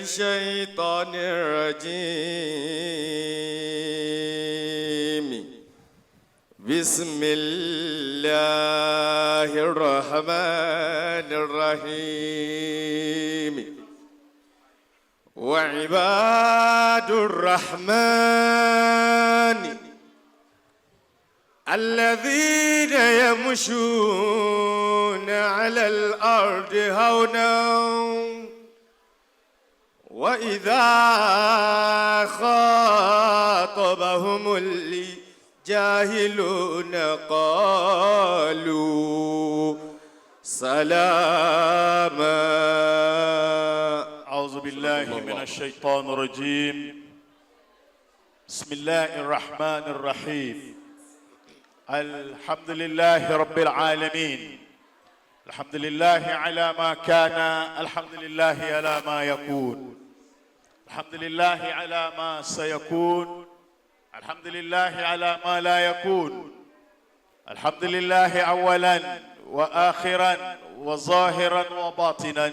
الشيطان الرجيم. بسم الله الرحمن الرحيم. وعباد الرحمن الذين يمشون على الأرض هونا وإذا خاطبهم الجاهلون قالوا سلاما. أعوذ بالله من الشيطان الرجيم. بسم الله الرحمن الرحيم. الحمد لله رب العالمين، الحمد لله على ما كان، الحمد لله على ما يكون، الحمد لله على ما سيكون، الحمد لله على ما لا يكون، الحمد لله أولا وآخرا وظاهرا وباطنا،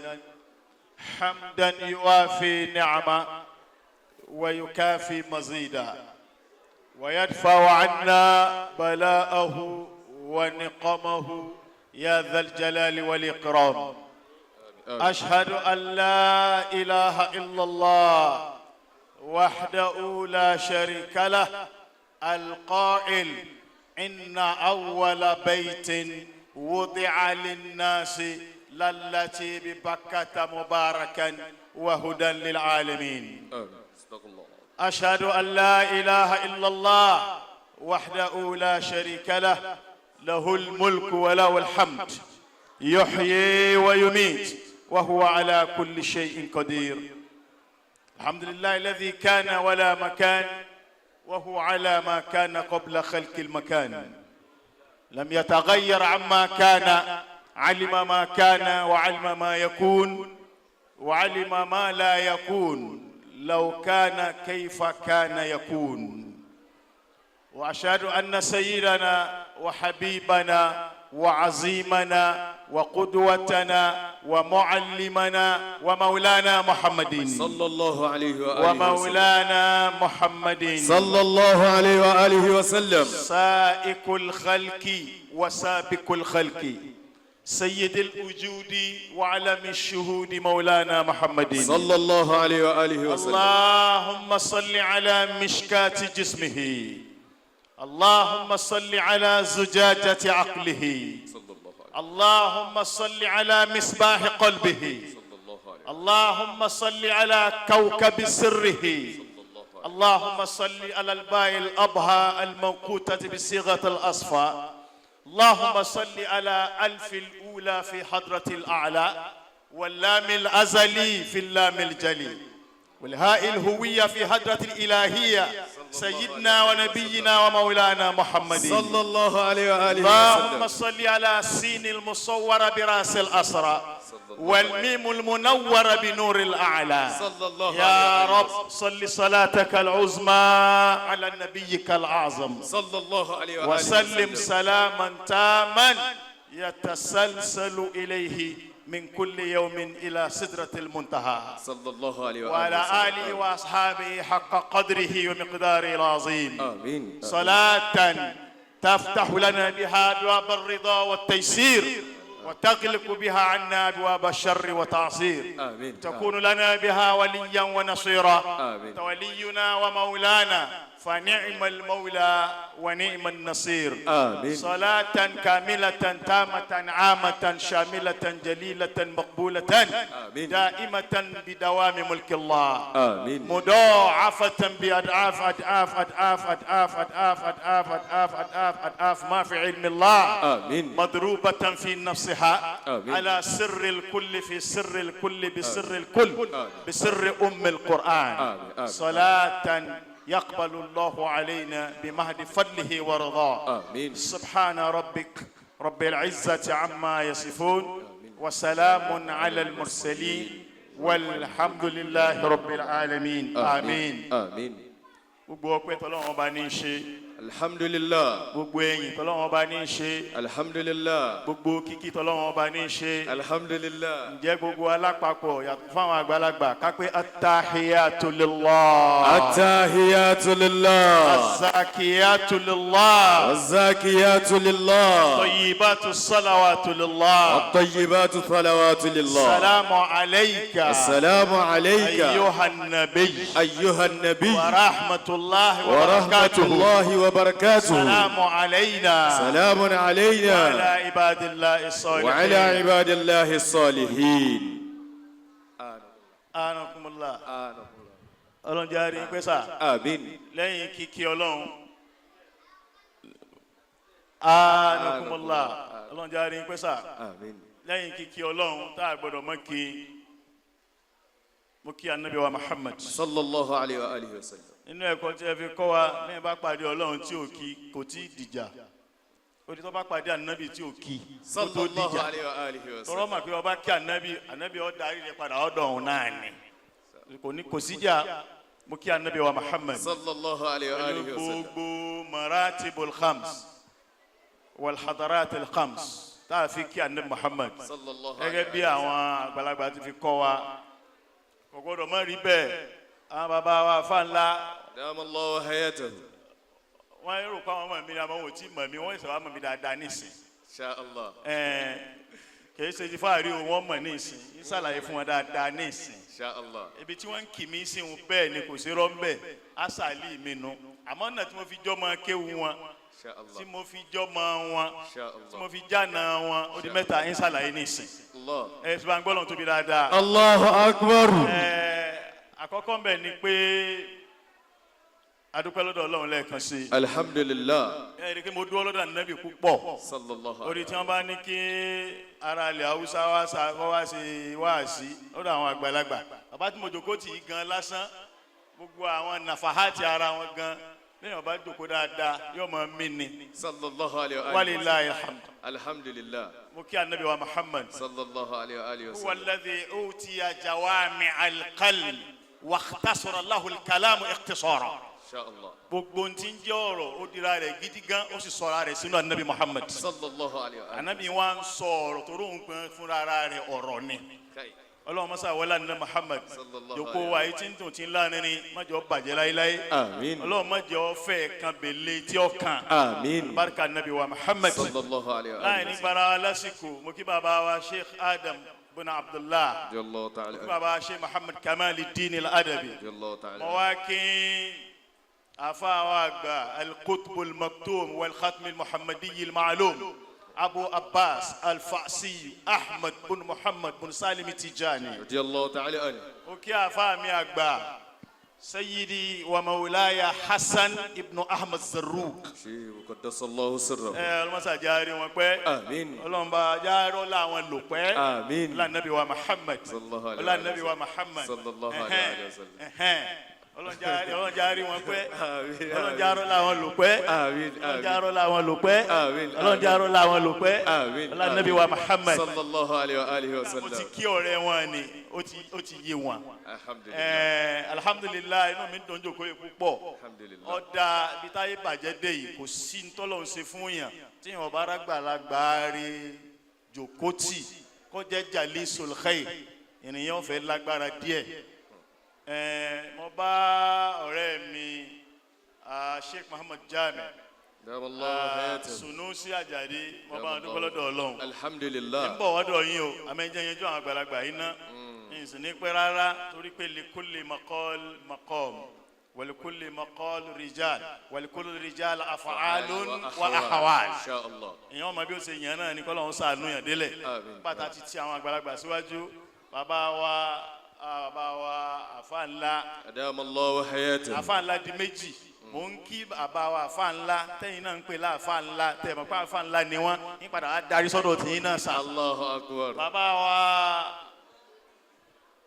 حمدا يوافي نعمه ويكافي مزيدا ويدفع عنا بلاءه ونقمه، يا ذا الجلال والإكرام. أشهد أن لا إله إلا الله وحده لا شريك له، القائل: إن أول بيت وضع للناس للذي ببكة مباركا وهدى للعالمين. أشهد أن لا إله إلا الله وحده لا شريك له، له الملك وله الحمد، يحيي ويميت وهو على كل شيء قدير. الحمد لله الذي كان ولا مكان، وهو على ما كان قبل خلق المكان، لم يتغير عما كان، علم ما كان وعلم ما يكون وعلم ما لا يكون لو كان كيف كان يكون. واشهد ان سيدنا وحبيبنا وعظيمنا وقدوتنا ومعلمنا ومولانا محمد صلى الله عليه وآله وسلم. ومولانا محمد صلى الله عليه وآله وسلم. سائق الخلق وسابق الخلق، سيد الوجود وعلم الشهود، مولانا محمد. صلى الله عليه وآله وسلم. اللهم صل على مشكاة جسمه، اللهم صل على زجاجة عقله، صلى الله عليه اللهم صل على مصباح قلبه، صلى الله عليه اللهم صل على كوكب سره، صلى الله عليه اللهم صل على الباء الأبهى المنقوطة بصيغة الأصفى، اللهم صل على ألف الأولى في حضرة الأعلى، واللام الأزلي في اللام الجلي، والهاء الهوية في حضرة الإلهية، سيدنا ونبينا ومولانا محمد. صلى الله عليه وآله اللهم وسلم. صل على السين المصورة براس الأسرى والميم المنورة بنور الأعلى. صلى الله يا عليه وآله. رب، صل صلاتك العظمى على نبيك الأعظم. صلى الله عليه وآله وسلم وسلم. سلاما تاما يتسلسل إليه من كل يوم إلى سدرة المنتهى. صلى الله عليه وآله وعلى وسلم. آله وأصحابه حق قدره ومقداره العظيم. آمين. صلاة تفتح لنا بها أبواب الرضا والتيسير، وتغلق بها عنا أبواب الشر والتعسير. آمين. تكون لنا بها وليا ونصيرا. آمين. ولينا ومولانا، فنعم المولى ونعم النصير. آمين. صلاة كاملة تامة عامة شاملة جليلة مقبولة آمين. دائمة بدوام ملك الله، آمين. مضاعفة بأضعاف أضعاف أضعاف أضعاف أضعاف أضعاف أضعاف أضعاف أضعاف ما في علم الله، آمين. مضروبة في نفسها، آمين. على سر الكل في سر الكل بسر الكل آمين. بسر أم القرآن. آمين. آمين. صلاة يقبل الله علينا بمحض فضله ورضاه. آمين. سبحان ربك رب العزة عما يصفون، وسلام على المرسلين، والحمد لله رب العالمين. آمين. آمين. Gbogbo ọpẹ́ tọ́lọ́run ọba ní í ṣe. Alhamdulillah. Gbogbo ẹ̀yìn tọ́lọ́wọ́n bá ní í ṣe. Alhamdulillah. Gbogbo kíkí tọ́lọ́wọ́n bá ní í ṣe. Alhamdulillah. Ǹjẹ́ gbogbo alápapọ̀ yàtọ̀ fáwọn àgbàlagbà kápẹ́ attahiyatu lillah. Attahiyatu lillah. Azakiyatu lillah. Azakiyatu lillah. Tayyibatu salawatu lillah. At-tayyibatu salawatu lillah. Salamu alayka. Assalamu alayka. Ayyuhan nabiy. Ayyuha an-nabiy. Wa rahmatullahi wa Wa barakatuhu. rahmatullahi wa barakatuhu. Salamu alayna. Salamun alayna. Wa ala ibadillahi Wa ala salihin. ibadillahi as-salihin. Anakumullah. Ọlọ́run jẹ́ àárín pẹ́ sà. Amin. Lẹ́yìn kíkí Ọlọ́run. Anakumullah. Ọlọ́run jẹ́ àárín pẹ́ sà. Amin. Lẹ́yìn kíkí Ọlọ́run tá a gbọ́dọ̀ mọ́ kí. Mo kí Anabi wa Muhammad. Sallallahu alayhi wa alihi wa sallam. Nínú ẹ̀kọ́ tí ẹ fi kọ́ wa, lẹ́yìn bá pàdé Ọlọ́run tí ò kí, kò tí ì dìjà. Ó di tó bá pàdé Anabi tí ò kí, kó tó Sallallahu dìjà. alayhi wa alihi wa Tọrọ sallam. mà pé ọba kí Anabi, Anabi ó darí rẹ̀ padà ọ̀dọ̀ òun náà ni. Kò ní kò síjà. Mo kí Anabi wa Muhammad. Sallallahu alayhi wa Pẹ̀lú alihi wa sallam. gbogbo maratibul khams wal hadaratil khams tá a fi kí Anabi Muhammad. Sallallahu Gẹ́gẹ́ alayhi bí àwọn àgbàlagbà ti fi kọ́ wa, kò gbọ́dọ̀ má rí bẹ́ẹ̀. Àwọn bàbá wa fa ńlá, Dama Allahu hayatahu. wọ́n rò pé àwọn ọmọ mi ni àwọn ò tí mọ̀ mí, wọ́n ìṣẹ̀wá mọ̀ mí dáadáa nísìn. Insha Allah. Ẹ̀ẹ́n, kì í ṣe ti fáàrí o, wọ́n mọ̀ nísìn, ń ṣàlàyé fún wọn dáadáa nísìn. Insha Allah. Ibi tí wọ́n ń kì mí sí wọn bẹ́ẹ̀ ni kò sí rọ́ ń bẹ̀, asàlì mi nu. Àmọ́ ọ̀nà tí mo fi jọ́ mọ kéwu wọn, Insha Allah. tí mo fi jọ́ mọ wọn, Insha tí mo Allah. fi jána wọn, ó di mẹ́ta, ń ṣàlàyé nísìn. Allah. Ẹ ti bá ń gbọ́ lọ́n tóbi dáadáa. Allahu akbar. Ẹ àkọ́kọ́ ń bẹ̀ ni pé adúpẹ́ lọ́dọ̀ Ọlọ́run lẹ́ẹ̀kan sí i. Alhamdulillah. Ẹ rí i pé mo dúró lọ́dọ̀ Ànábì púpọ̀. Sallallahu Orí alayhi tí wọ́n bá ní kí ara ilẹ̀ Haúsá wá sa kọ́ wá sí wáàsí lọ́dọ̀ àwọn àgbàlagbà. Bàbá tí mo jòkó tì í gan lásán, gbogbo àwọn nàfàhàtì ara wọn gan, lẹ́yìn ọba jòkó dáadáa yóò máa mí ni. Sallallahu alayhi wa alihi. Walillahi alhamd. Alhamdulillah. Mo kí Ànábì wa Muhammad. Sallallahu alayhi wa alihi wa Huwa sallam. alladhi utiya jawami al-qalb wa ikhtasara lahu al-kalamu ikhtisara. Insha Allah. Gbogbo ntí ń jẹ́ ọ̀rọ̀, ó dira rẹ̀ gidi gan, ó sì sọra rẹ̀ sínú Anabi Muhammad. Sallallahu alayhi wa alihi. Anabi wa ń sọ ọ̀rọ̀ tó lóun pín fúnra ara rẹ̀, ọ̀rọ̀ ni. Kai. Ọlọ́run mọ́sá wọlé Anabi Muhammad. Sallallahu Jòkó alayhi wa yìí tí ń dùn tí ń lánàá, má jẹ́ ó bàjẹ́ láéláé. Amin. Ọlọ́run má jẹ́ ó fẹ́ kan bèlè tí ó kàn. Amin. Barika Anabi wa Muhammad. Sallallahu alayhi wa Láì alihi. ní gbára wa lásìkò, mo kí bàbá wa Sheikh Adam bin Abdullah, Radiyallahu ta'ala. kí bàbá wa Sheikh Muhammad Kamaluddin al-Adabi. Radiyallahu ta'ala. Mo wá kí afaawa àgbà al-Qutb al-Maktum wal-Khatm al-Muhammadi al-Ma'lum Abu Abbas al-Fasi Ahmad bin Muhammad bin Salim Tijani. Radiyallahu ta'ala anhu. Ó kí àfáà mi àgbà Sayyidi wa Maulaya Hassan ibn Ahmad Zarruq. Ṣé qaddasallahu sirrahu. Ẹ ọlọmọsá járe wọn pẹ́. Amin. Ọlọmọba járe làwọn lò pẹ́. Amin. Ọlá Nabi wa Muhammad. Sallallahu alayhi Ọlá wa Nabi wa Muhammad. Sallallahu alayhi wa sallam. Ọlọ́njáre wọn pẹ́. Àmín. Ọlọ́njáre làwọn lò pẹ́. Àmín. Ọlọ́njáre làwọn lò pẹ́. Àmín. Ọlọ́njáre làwọn lò pẹ́. Àmín. Ọlá Nabi wa Muhammad. Sallallahu alayhi wa alihi wa Mo ti sallam. kí ọ̀rẹ́ wọn ni, ó ti yé wọn. Alhamdulillah. Alhamdulilayi, inú mi dùn jòkó yìí púpọ̀. Alhamdulillah. Ọ̀dà ibi táyé bàjẹ́ dé yìí, kò sí ntọ́lọ́hún ṣe fún yàn tí yàn bá rágbàlagbà rí jòkó tì kó jẹ́ jalisul khair, ènìyàn fẹ́ lágbára díẹ̀. Mo bá ọ̀rẹ́ mi Sheikh Muhammad Jami Dama Allahu hayatahu. Sunusi Ajadi, mo bá wọn dúpẹ́ lọ́dọ̀ Ọlọ́run. Alhamdulillah. Ń bọ̀ wọ́dọ̀ yín o, àmọ́ ẹ jẹ́ yẹn jó àwọn àgbàlagbà yín ná ìsìn ní pẹ́ rárá, torí pé likulli maqal maqam wa likulli maqal rijal wa likulli rijal af'alun wa ahwal. Insha Allah. Èèyàn ọmọ bí ó ṣe yàn náà ní kọ́lọ́hún sànú yàn délẹ̀. Àmín. Bàtà ti ti àwọn àgbàlagbà síwájú, bàbá wa bàbá wa àfa ńlá. Dama Allahu hayatahu. Àfa ńlá di méjì. Mò ń kí bàbá wa àfa ńlá tẹ́yìn náà ń pè láàfa ńlá, tẹ̀ mọ̀ pé àfa ńlá ni wọ́n ń padà wá darí sọ́dọ̀ tìyín náà sà. Allahu akbar. Bàbá wa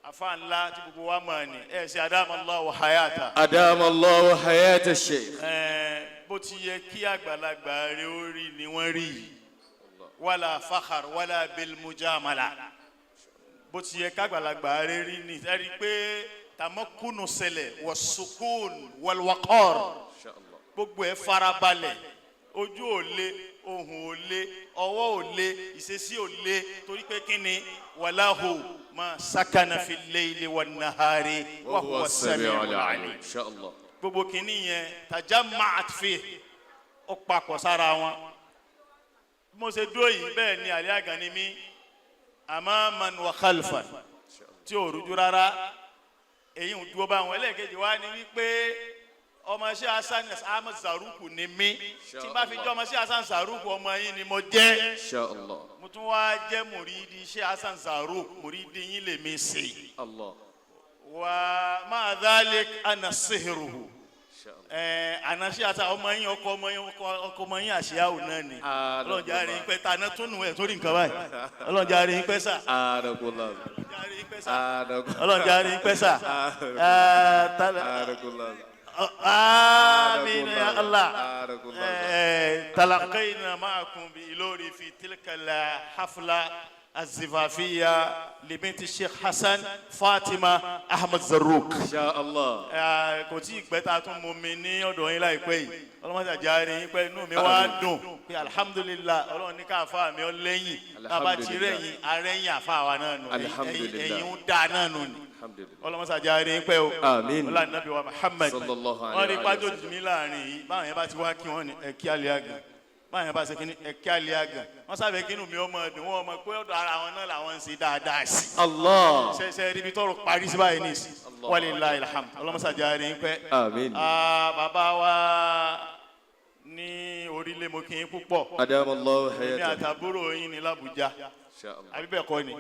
àfa ńlá tí gbogbo wa mọ̀ ní ẹ̀ ṣe adama Allahu hayata. Adama Allahu hayata Sheikh. Ẹ̀ bó ti yẹ kí àgbàlagbà rẹ̀ ó rí ni wọ́n rí yìí, wala fakhar wala bil mujamala. Bó ti yẹ kágbàlagbà rẹ̀ rí ni ẹ rí i pé tamakunu ṣẹlẹ̀ wa sukun wal waqar. Insha Allah. Gbogbo ẹ̀ farabalẹ̀, ojú ò le, ohùn ò le, ọwọ́ ò le, ìṣesí ò le, torí pé kí ni? وله ما سكن في الليل والنهار وهو السميع العليم. إن شاء الله. Gbogbo kìíní yẹn تجمعت فيه, ó papọ̀ sára wọn. Bí mo ṣe dúró yìí, bẹ́ẹ̀ ni àlẹ́ àgàn ni mí, أماما وخلفا, tí ò rújú rárá. Èyí ń dúró báwọn. Ẹlẹ́ẹ̀kejì wá ní wípé ọmọọṣẹ́ Hasan Ahmed Zaruku ni mí. Tí n bá fi jẹ́ ọmọọṣẹ́ Hasan Zaruku, ọmọ yín ni mo jẹ́. إن شاء الله. Mo tún wá jẹ́ mùrídìí iṣẹ́ Hasan Zaruk, mùrídìí yín lèmi ṣe. الله. ومع ذلك أنا صهره. إن شاء الله. Ànáṣe àti ọmọ yín, ọkọ ọmọ yín, ọkọ ọmọ yín àṣeyáwò náà ni. Ọlọ́run jẹ́ àárín pẹ́ tá a ná tún nù ẹ̀ torí nǹkan báyìí. Ọlọ́run jẹ́ àárín pẹ́ sà. أعانكم الله. Ọlọ́run jẹ́ àárín pẹ́ sà. أعانكم. Ọlọ́run jẹ́ àárín pẹ́ sà. Ẹ tala. أعانكم الله. آمين يا الله. أعانكم الله. تلقينا معكم بإيلوري في تلك الحفلة الزفافية لبنت الشيخ حسن فاطمة أحمد زروق. إن شاء الله. Kò tí ì pẹ́ tá a tún mú mi ní ọ̀dọ̀ yín láìpẹ́ yìí. Ọlọ́mọdé àjáre yín pẹ́, inú mi wá dùn pé alhamdulilah, Ọlọ́run ní ká àfa mi ọ lẹ́yìn bàbá tí rẹ̀yìn arẹ́yìn àfa wa náà nù. Alhamdulillah. Ẹ̀yìn ń dá náà nù ni. الحمد لله. Ọlọ́mọdé àjáre yín pẹ́ o. Àmín. Ọlá nàbí wa Muhammad. صلى الله عليه Wọ́n rí pàjọ́ وسلم. jù mí láàrin yìí, báwọn yẹn bá ti wá kí wọ́n ní ẹ̀kí alẹ́ àgàn, báwọn yẹn bá ṣe kí ní ẹ̀kí alẹ́ àgàn, wọ́n sábẹ́ kínú mi ọmọ ẹ̀dùn wọn ọmọ pé ọ̀dọ̀ ara wọn náà làwọn ń ṣe dáadáa sí. الله. Ṣẹṣẹ ibi tọrọ parí sí báyìí nìsí. ولله الحمد. Ọlọmọsàjà rẹ ń pẹ. Àmín. Bàbá wa ní orílẹ̀, mo kí yín púpọ̀. أدام الله Èmi حياته. àtàbúrò yín ní l'Abuja. إن شاء الله. Àbí bẹ́ẹ̀ kọ́ ni?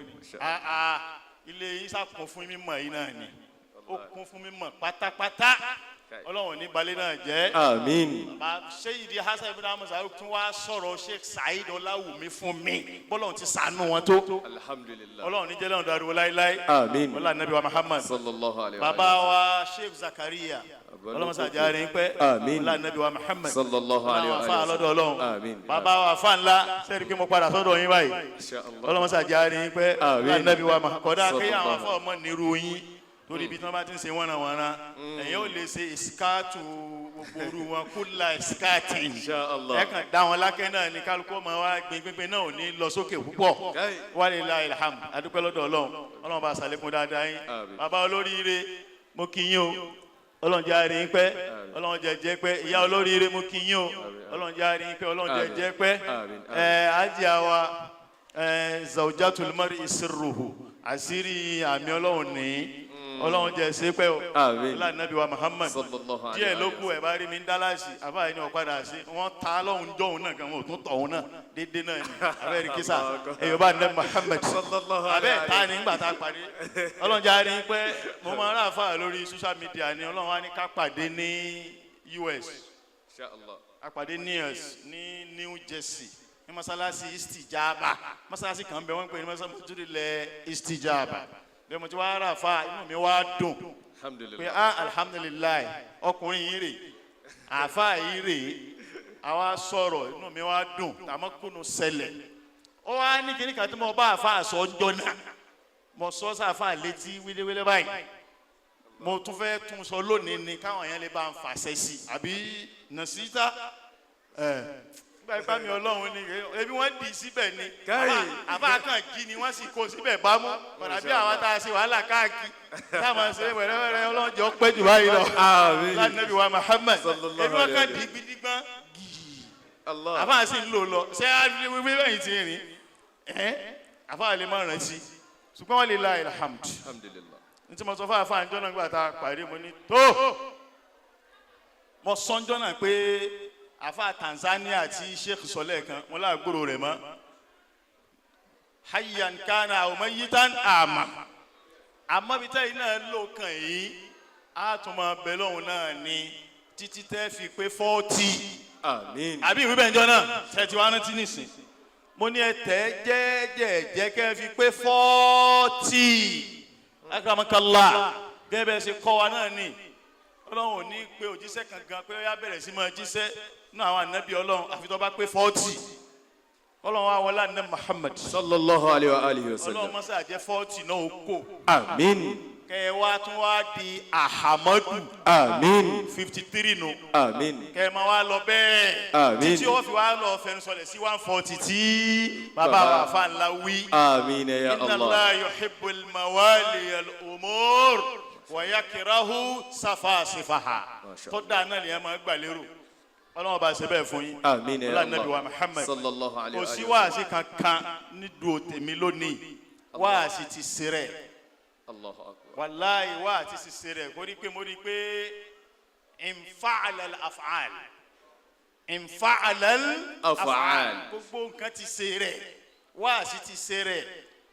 Ilé yín sàkún fún mímọ̀ yín náà ni, ó kún fún mímọ̀ pátápátá. Ọlọ́run ní balẹ̀ náà jẹ́. آمين. Bàbá Seyidi Hasan ibn Ahmed Zaruk tún wá sọ̀rọ̀ Sheikh Saheed Ọláwùmí fún mi, bọ́lọ́run ti ṣàánú wọn tó. الحمد لله. Ọlọ́run ní jẹ́lẹ̀ ọ̀dọ̀ ariwo láíláí. آمين. Ọlá nàbí wa Muhammad. صلى الله عليه Bàbá وسلم. wa Sheikh Zakaria, ọlọ́mọsàjà rẹ̀ ń pẹ́. Àmín. Ọlá nàbí wa Muhammad. صلى الله عليه Ọlọ́run àfa وسلم. lọ́dọ̀ Ọlọ́run. Àmín. Bàbá wa àfa ńlá, sẹ́ẹ̀rì pé mo padà sọ́dọ̀ yín báyìí? إن شاء الله. Ọlọ́mọsàjà rẹ̀ ń pẹ́. Àmín. Ọlá nàbí wa Muhammad. Kódà kí àwọn صلى afọ ọmọ nírú yín, torí ibi tí wọ́n bá ti ń ṣe wọ́nranwọ̀nran, ẹ̀yin ò lè ṣe ìsíkáàtù gbogbo orú wọn kúlà ìsíkáàtì. إن شاء الله. Ẹ kàn dá wọn lákẹ́ náà ní kálukú ọmọ wa gbin gbíngbin náà ò ní lọ sókè púpọ̀. Káì. ولله الحمد. Adúpẹ́ lọ́dọ̀ Ọlọ́run. Ọlọ́run bá ṣàlékún dáadáa yín. Àmín. Bàbá olóríire, mo kí yín o. Ọlọ́run jẹ́ àárín yín pẹ́. Ọlọ́run jẹ́ jẹ́ pẹ́. Ìyá olóríire, mo kí yín o. Ọlọ́run jẹ́ àárín yín pẹ́. Ọlọ́run jẹ́ Àmín. jẹ́ pẹ́. Àmín. Ẹ ájíà wa, ẹ زوجة المرء سره, àṣírí àmì Ọlọ́run ní. Ọlọ́run jẹ́ ṣe pẹ́ o. Àmín. Ọlọ́run nàbí wa Muhammad. صلى الله عليه Díẹ̀ ló kù وسلم. ẹ̀ bá rí mi ń dálásì àbáyé ní ọ̀padà sí wọ́n ta lọ́hùn jọ̀hún náà gan, wọn ò tún tọ̀hún náà dédé náà ni abẹ́rẹ́ kísà èyí bá ní Muhammad. صلى الله عليه Abẹ́ ta ni ńgbà tá a pàdé. Ọlọ́run jẹ́ àárín pé mo máa ń rà fà lórí social media ni. Ọlọ́run wá ní ká pàdé ní US. إن شاء الله. A pàdé ní US ní New Jersey, ní masalasi Istijaba. Masalasi kan bẹ, wọ́n ń pè ní masalasi ilẹ̀ Istijaba. Bẹ́ẹ̀ mo ti wá rà fà, inú mi wá dùn الحمد pé لله. Ah, alhamdulillahi, ọkùnrin yìí rè, àáfàá yìí rè. Àwa sọ̀rọ̀, inú mi wá dùn. Tàmọ́ kùnú ṣẹlẹ̀, ó wá ní kíní kan tí mo bá àáfàá sọ ń jọ náà, mo sọ sáfà létí wíléwílé báyìí, mo tún fẹ́ tún sọ lónìí ni káwọn yẹn lè bá ń fàṣẹ sí i àbí nàṣítà ẹ nígbà ipá mi. Ọlọ́run ni ebi wọ́n dì í síbẹ̀ ni. Káì. Àbá kan jí ni wọ́n sì kó síbẹ̀ bámú padà bí àwọn tá a ṣe wàhálà káàkiri táwọn ṣe wẹ̀rẹ́wẹ̀rẹ́. Ọlọ́run jọ pẹ́ jù báyìí lọ. Àmín. Lánàbí wa Muhammad. صلى الله Ebi wọ́n kàn عليه dì í gidigbọ́n. الله. Àbá sì ń lò lọ ṣé wíwí bẹ́yìn ti rìn ẹ́, àbá lè má rántí, ṣùgbọ́n wọ́n lè la الحمد. الحمد لله. Ní tí mo sọ fún àfa àjọ náà gbà tá a pàdé, mo ní tó mo sọ́njọ́ náà pé àfa Tanzania àti Sheikh sọlẹ̀ kan mo láàgbòrò rẹ̀ mọ́ حيا كان أو ميتا àmà, àmọ́ bí tẹ́yìn náà lò kàn yìí, á tún máa bẹ lọ́hùn náà ní títí tẹ́ fi pé 40. آمين. Àbí ìwé bẹ́ẹ̀ njọ́ náà ṣe wá rántí nìsín, mo ní ẹ tẹ́ jẹ́jẹ́jẹ́ kẹ́ fi pé 40. أكرمك الله, gẹ́gẹ́ bẹ́ẹ̀ ṣe kọ́ wa náà ni. Ọlọ́run ò ní pé òjíṣẹ́ kankan pé ó yá bẹ̀rẹ̀ sí máa jíṣẹ́ nínú àwọn ànábì Ọlọ́run àfi tó bá pé 40. Ọlọ́run wa wọlé àná Muhammad. صلى الله عليه وآله Ọlọ́run وسلم. mọ́sá jẹ́ 40 náà ó kò. آمين. Kẹ wá tún wá di Ahamadu. Àmín. 53 nu. Àmín. Kẹ máa wá lọ bẹ́ẹ̀. Àmín. Títí ó fi wá lọ fẹnusọlẹ̀ sí 140 tí bàbá wa fa ńlá wí. Àmín ya Inna Allah. Allah yuhibbul mawali al-umur wa yakrahu safasifaha. Masha Tó dáa náà lèyàn máa gbà lérò. Ọlọ́wọ́n bá ṣe bẹ́ẹ̀ fún yín. Àmín ya Ọlá Allah. Nabi wa Muhammad. Sallallahu alayhi Kò wa sí alihi. wáàsí kankan nídùú tèmi lónìí. Wáàsí ti ṣe rẹ̀. Allahu akbar. Wàláyé, wáàsí ti ṣe rẹ̀. Kó rí pé mo rí pé infa'ala al-af'al. Infa'ala Af'al. Gbogbo nǹkan ti ṣe rẹ̀. Wáàsí ti ṣe rẹ̀.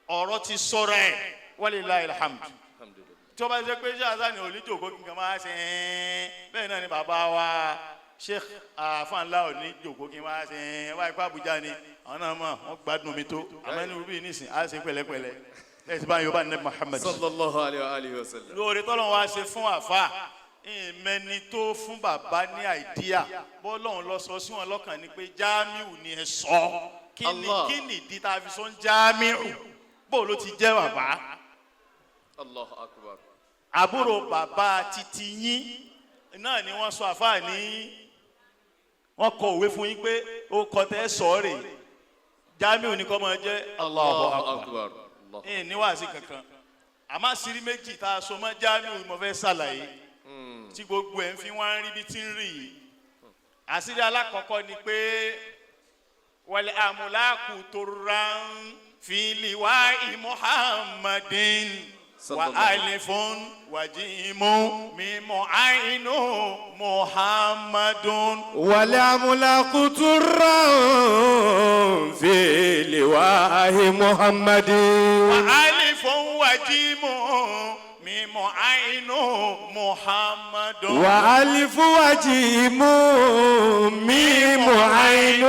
Ọ̀rọ̀ ti sọ̀rọ̀ ẹ̀. Walillahi alhamd. Alhamdulillah. Tí wọ́n bá ṣe pé ṣé àṣà ni oníjòkó kí n máa ṣe ẹ́ẹ́n bẹ́ẹ̀ náà ni bàbá wa Sheikh Afanla oníjòkó kí n máa ṣe ẹ́ẹ́n wáyé pé Abuja ni àwọn náà mọ̀ wọ́n gbádùn mi tó, àmọ́ ní rúbí nísìn á ṣe pẹ̀lẹ́pẹ̀lẹ́ ẹ̀ ti bá Yorùbá ní Muhammad. Sallallahu alayhi wa alihi wa sallam. Lóore tọ́lọ́ wa ṣe fún àfa ìmẹ́ni tó fún bàbá ní idea, bọ́lọ́hún lọ sọ sí wọn lọ́kàn ni pé Jamiu ni ẹ sọ. Kí ni Allah. kí ni ìdí tá a fi sọ ń Jamiu? Bó ló ti jẹ́ bàbá? Allahu akbar. Àbúrò bàbá titi yín náà ni wọ́n sọ àfáà ní, wọ́n kọ òwe fún yín pé ó kọ tẹ́ sọ rè, Jamiu ní kọ́ máa jẹ́. Allahu Allahu akbar. akbar. Allahu. Ẹ̀ ní wàásì kankan, àmọ́ àṣírí méjì tá a sọ mọ́ Jamiu mo fẹ́ ṣàlàyé tí gbogbo ẹ̀ ń fi wá ń rí bí tí ń rí yìí. Àṣírí alákọ̀ọ́kọ́ ni pé wal amlaku turran fi liwa'i Muhammadin wa Sallallahu. alifun wa jimu mimu ainu Muhammadun. والأملاك ترا في لواء محمد. Wa alifun wa jimu mimu ainu Muhammadun. وألف وجيم ميم عين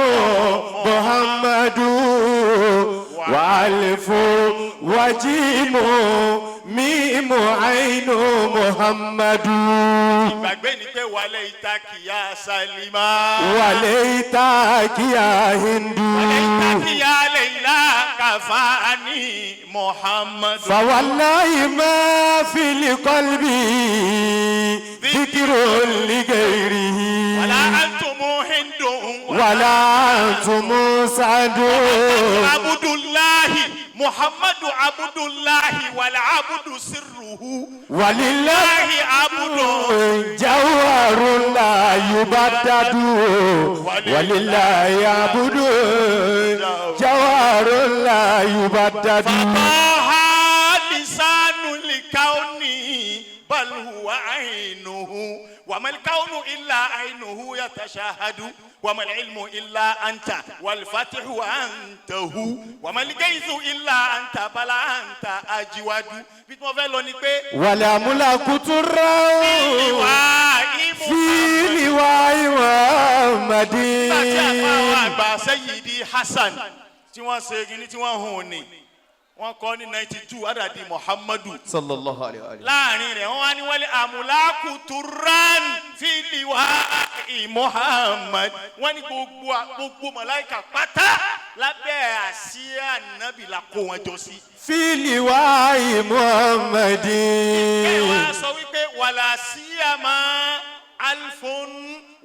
محمد، وألف وجيم ميم عين محمد. Ìgbàgbé ni pé wàlẹ̀ ìtakìyà Salima. وليتك يا هند. Wàlẹ̀ ìtakìyà Lẹ́yìnlá kàfáàní Muhammadu. فوالله ما في القلب ذكر لغيره. Wàlá antumu hindun. ولا أنتم سعد. Abudullahi Muhammadu Abudullahi wàlá abudu sirruhu. ولله Lahi abudu. جوهر لا يبدد، ولله عبد جوهر لا يبدد. طه لسان الكون بل هو عينه، وما الكون إلا عينه يتشاهد، وما العلم إلا أنت والفتح أنت هو، وما الغيث إلا أنت بل أنت أجود. Bí mo fẹ́ lọ ni pé والأملاك ترى ìwà ìmú في لواء محمد. Nígbà tí àfa àgbà Sayyidi Hasan tí wọ́n ṣe kíní tí wọ́n hùn ní wọ́n kọ́ ní 92 adadi Muhammadu. Sallallahu alayhi wa alihi. Láàrin rẹ̀, wọ́n wá ní wọ́n amúláàkù turan filiwa Muhammad. Wọ́n ní gbogbo màláíkà pátá lábẹ́ àsíá nàbì la kó wọn jọ sí. في لواء محمد. Ẹ wá sọ wípé wàlà síyàmá alfun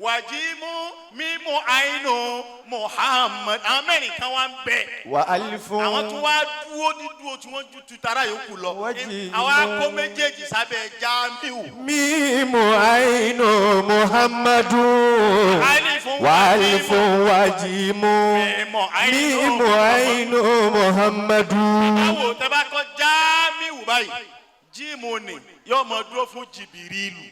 wàjímù mímú àìnù Muhammad. Àwọn mẹ́rin kan wá ń bẹ. وألف Àwọn tó wá dúró ní dúró tí wọ́n ju tutara yòókù lọ. Wájìmù. Àwọn akó méjèèjì sábẹ́ Jamiu. ميم عين محمد. Alifun. وألف وجيم mímú àìnù. ميم عين محمد. Báwo tẹ bá kọ Jamiu báyìí, jíìmù ni yóò mọ dúró fún Jìbìrìlù.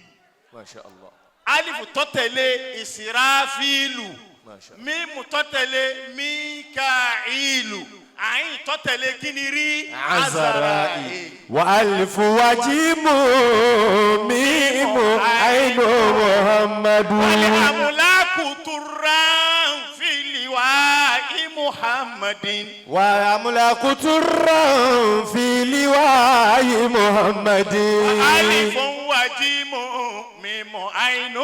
Masha Allah. Alifu tó tẹ̀lé Ìsìráfílù. Masha Allah. Mímù tó tẹ̀lé Míkàílù. Àyìn tó tẹ̀lé kíni rí? عزرائيل. وألف وجيم ميم عين محمد. Wal amlaku turran fi liwa'i Muhammadin. وأملاك ترا في لواء محمد. Alifun. وجيم ميم عين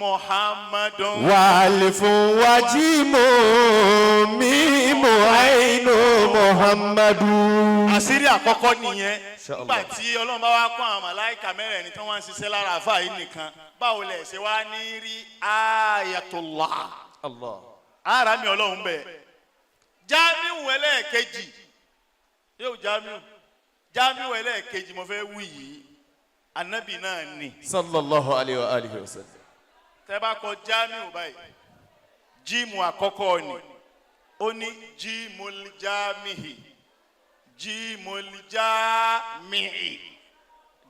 محمد. وألف وجيم ميم عين محمد. Àṣírí àkọ́kọ́ nìyẹn. Inshallah. Nígbà tí Ọlọ́run bá wá kọ́ àwọn màláìka mẹ́rẹ̀ẹ̀rin tí wọ́n ń ṣiṣẹ́ lára àfa yìí nìkan, báwo lẹ̀ ṣe wá ní rí Ayatollah? Allah. Ara mi Ọlọ́run bẹ̀. Jamiu ẹlẹ́ẹ̀kejì yóò Jamiu ẹlẹ́ẹ̀kejì mo fẹ́ wí yìí, anabi náà ni. Sallallahu alayhi wa alihi wa sallam. Tẹ́ bá kọ Jamiu báyìí, jíìmù àkọ́kọ́ ni ó ní jíìmù jamihi, jíìmù jamihi.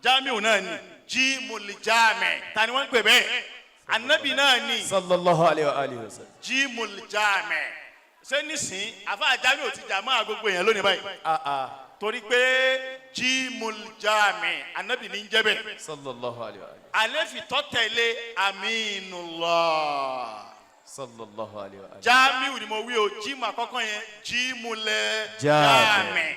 Jamiu náà ni jíìmù jami. Ta ni wọ́n ń pè bẹ́ẹ̀? Anabi náà ni. Sallallahu alayhi wa alihi wa sallam. Jíìmù jami. Ṣé nísìn àfa jamiu ti jà máa gbogbo èèyàn lónìí báyìí? Ah ah. Torí pé jíìmù jami, anabi ní ń jẹ́ bẹ́ẹ̀. Sallallahu alayhi wa alihi. Àlefi tó tẹ̀lé, Aminullah. Sallallahu alayhi wa alihi. Jamiu ni mo wí o. Jíìmù àkọ́kọ́ yẹn, jíìmù lẹ Jami. jami,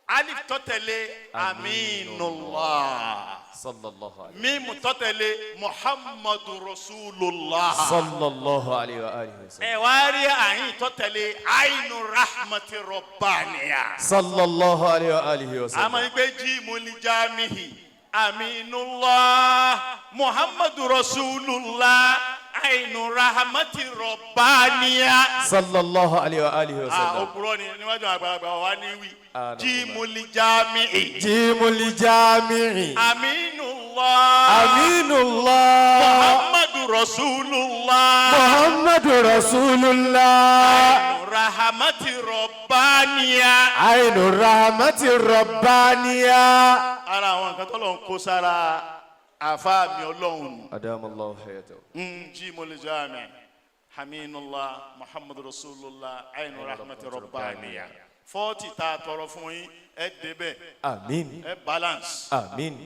alif tó tẹ̀lé, Aminullah. Sallallahu alayhi. Mímu tó tẹ̀lé, Muhammadu Rasulullah. Sallallahu alayhi wa alihi wa sallam. Ẹ wá rí àyìn tó tẹ̀lé, Ainu Rahmati Rabbaniya. Sallallahu alayhi wa alihi wa sallam. Àmọ́ ìgbé jíìmù li jamihi, Aminullah, Muhammadu Rasulullah, Ainu Rahmati Rabbaniya. Sallallahu alayhi wa alihi wa Ah, sallam. òpùrọ́ ni níwájú àgbàlagbà wa ní wí. Ah, no. Jíìmù li jami'i. جيم الجامع. Aminullah. أمين الله. Muhammadu Rasulullah. محمد رسول الله. Rahamati Rabbaniya. عين الرحمة الربانية. Ara àwọn nǹkan tó lọ́n kó sára àfa mi Ọlọ́run nù. Adam Allahu hayatahu. Jíìmù li jami'. Aminullah, Muhammadu Rasulullah, Ainu Rahmati Rabbaniya. 40 tá a tọrọ fún yín, ẹ débẹ̀. Àmín. Ẹ balance. Àmín.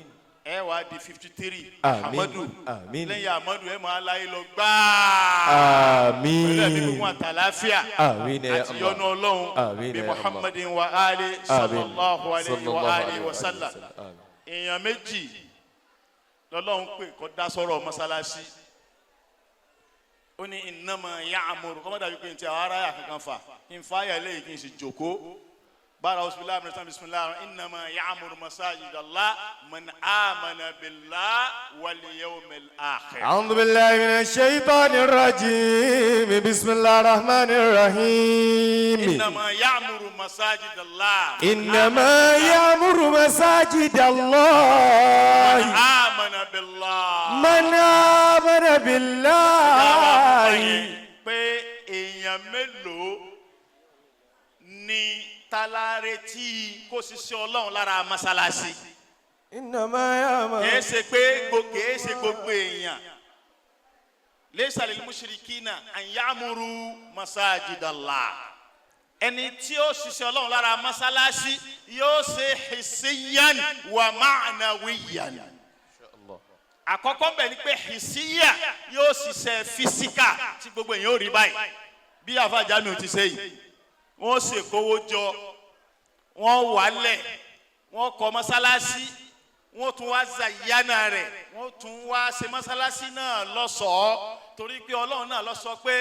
Ẹ wá di 53. Àmín. Amadu. Àmín. Lẹ́yìn Amadu, ẹ máa láyé lọ gbáà pẹ̀lú ẹ̀mí Àmín. gbogbo àtàláfíà Àmín ya àti Allah. yọ́nú Ọlọ́run Àmín bí ya Allah. Muhammadin wa ali Àmín. sallallahu alayhi wa Sallallahu alihi alayhi wa wa sallam. sallam. Èèyàn méjì lọ́lọ́run pè kó dá sọ́rọ̀ mọ́sálásí. Ó ní innama ya'muru kọ́mọ́dà wípé ntí àwọn aráyà kankan fà kí n fàáyà lẹ́yìn kí n sì jòkó bára bisimilahi rahman bisimilahi. Innama ya'muru masajidallah man amana billah wal yawmil akhir. أعوذ بالله من الشيطان الرجيم، بسم الله الرحمن الرحيم. Innama ya'muru masajidallah. إنما يعمر مساجد الله. Amana billah. من آمن بالله. Pé èèyàn mélòó ni taláretí kó ṣiṣẹ́ Ọlọ́run lára masalasi? إنما يعمر Kìí ṣe pé kìí ṣe gbogbo èèyàn. Laysa lil mushrikina an ya'muru masajidallah. Ẹni tí ó ṣiṣẹ́ Ọlọ́run lára masalasi yóò ṣe hissiyan wa ma'nawiyan. Àkọ́kọ́ bẹ̀ ni pé hìsíyà, yóò ṣiṣẹ́ physical tí gbogbo èèyàn ò rí báyìí bí àfàjámi ò ti ṣe yìí. Wọ́n ṣe kówó jọ, wọ́n wálẹ̀, wọ́n kọ́ mọ́sálásí, wọ́n tún wá zàyánà rẹ̀, wọ́n tún wá ṣe mọ́sálásí náà lọ́ṣọ̀ọ́, torí pé Ọlọ́run náà ló sọ pé